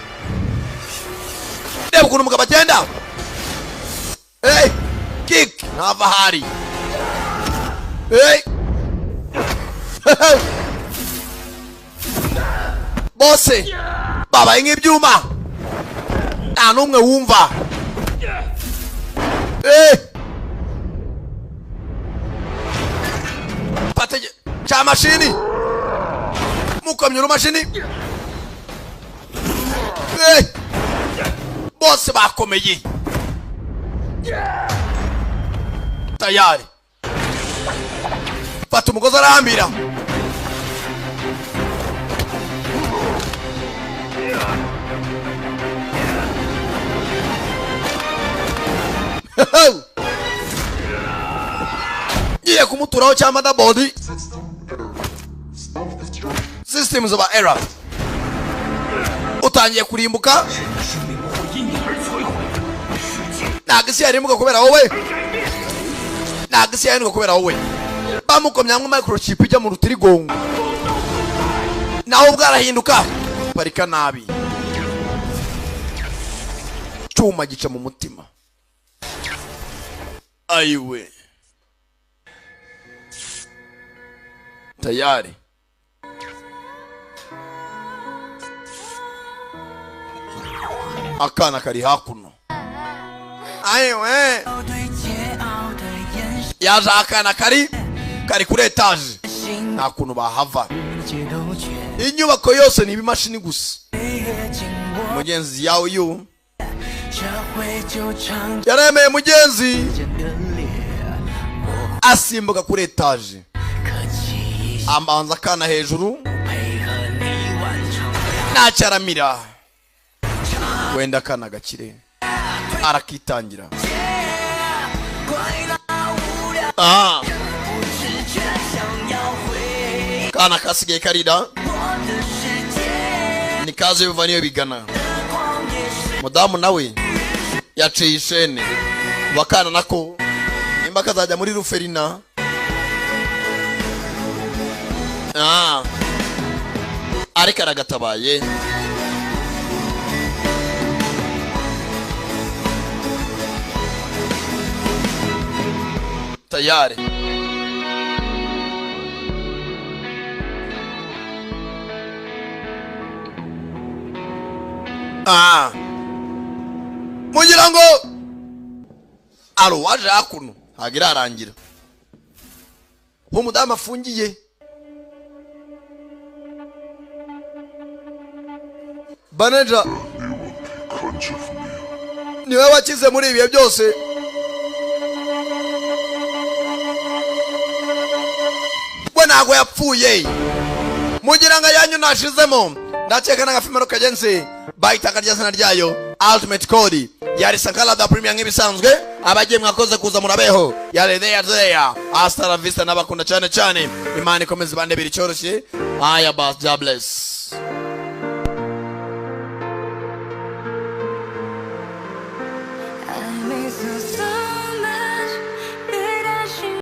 Reba ukuntu umugabo agenda. Hey! Kick ntava ahari. Hey! Bose babaye nk'ibyuma, nta n'umwe wumva. Eh! Fata cya mashini, mukomye urumashini. Eh! Bose bakomeye tayari. Fata umugozi arahambira. Ngiye kumuturaho cya motherboard. Systems of error, utangiye kurimbuka. Ntabwo isi yarimbuka kubera wowe, ntabwo isi yarimbuka kubera wowe. Bamukomye hamwe microchip ijya mu rutirigongo, nawe ubwo arahinduka. Parika nabi, cyuma gica mu mutima. Ayiwe, tayari. Akana kari hakuno. Ayiwe, yaje akana kari kuri etaje, nta kuntu bahava. Inyubako yose ni ibimashini gusa. Mugenzi yawe yu yaremeye, mugenzi asimbuka kuri etaje, ambanza akana hejuru, ntacyo aramira. Wenda akana gakire, arakitangira. Ah. Kana kasigaye karira, nikaze biva niyo bigana. Mudamu nawe yaciye ishene bakana nako, nimba kazajya muri ruferina. Ah. Ariko aragatabaye. Tayari. Ah. Mugira ngo aro waje hakuno ntabwo irarangira. Umudamu afungiye Baneja niwe wakize muri ibihe byose. We ntabwo yapfuye, Mugira ngo ayanyu nashizemo. Ndakeka n'agafimero kagenzi bahitaga rya zina ryayo Ultimate Code. Yari Sankara da Premier nk'ibisanzwe. Abagiye, mwakoze kuza, murabeho. Yari there there, hasta la vista. N'abakunda cyane cyane, Imana ikomeze ibandebera icyoroshye. Aya bas, God bless.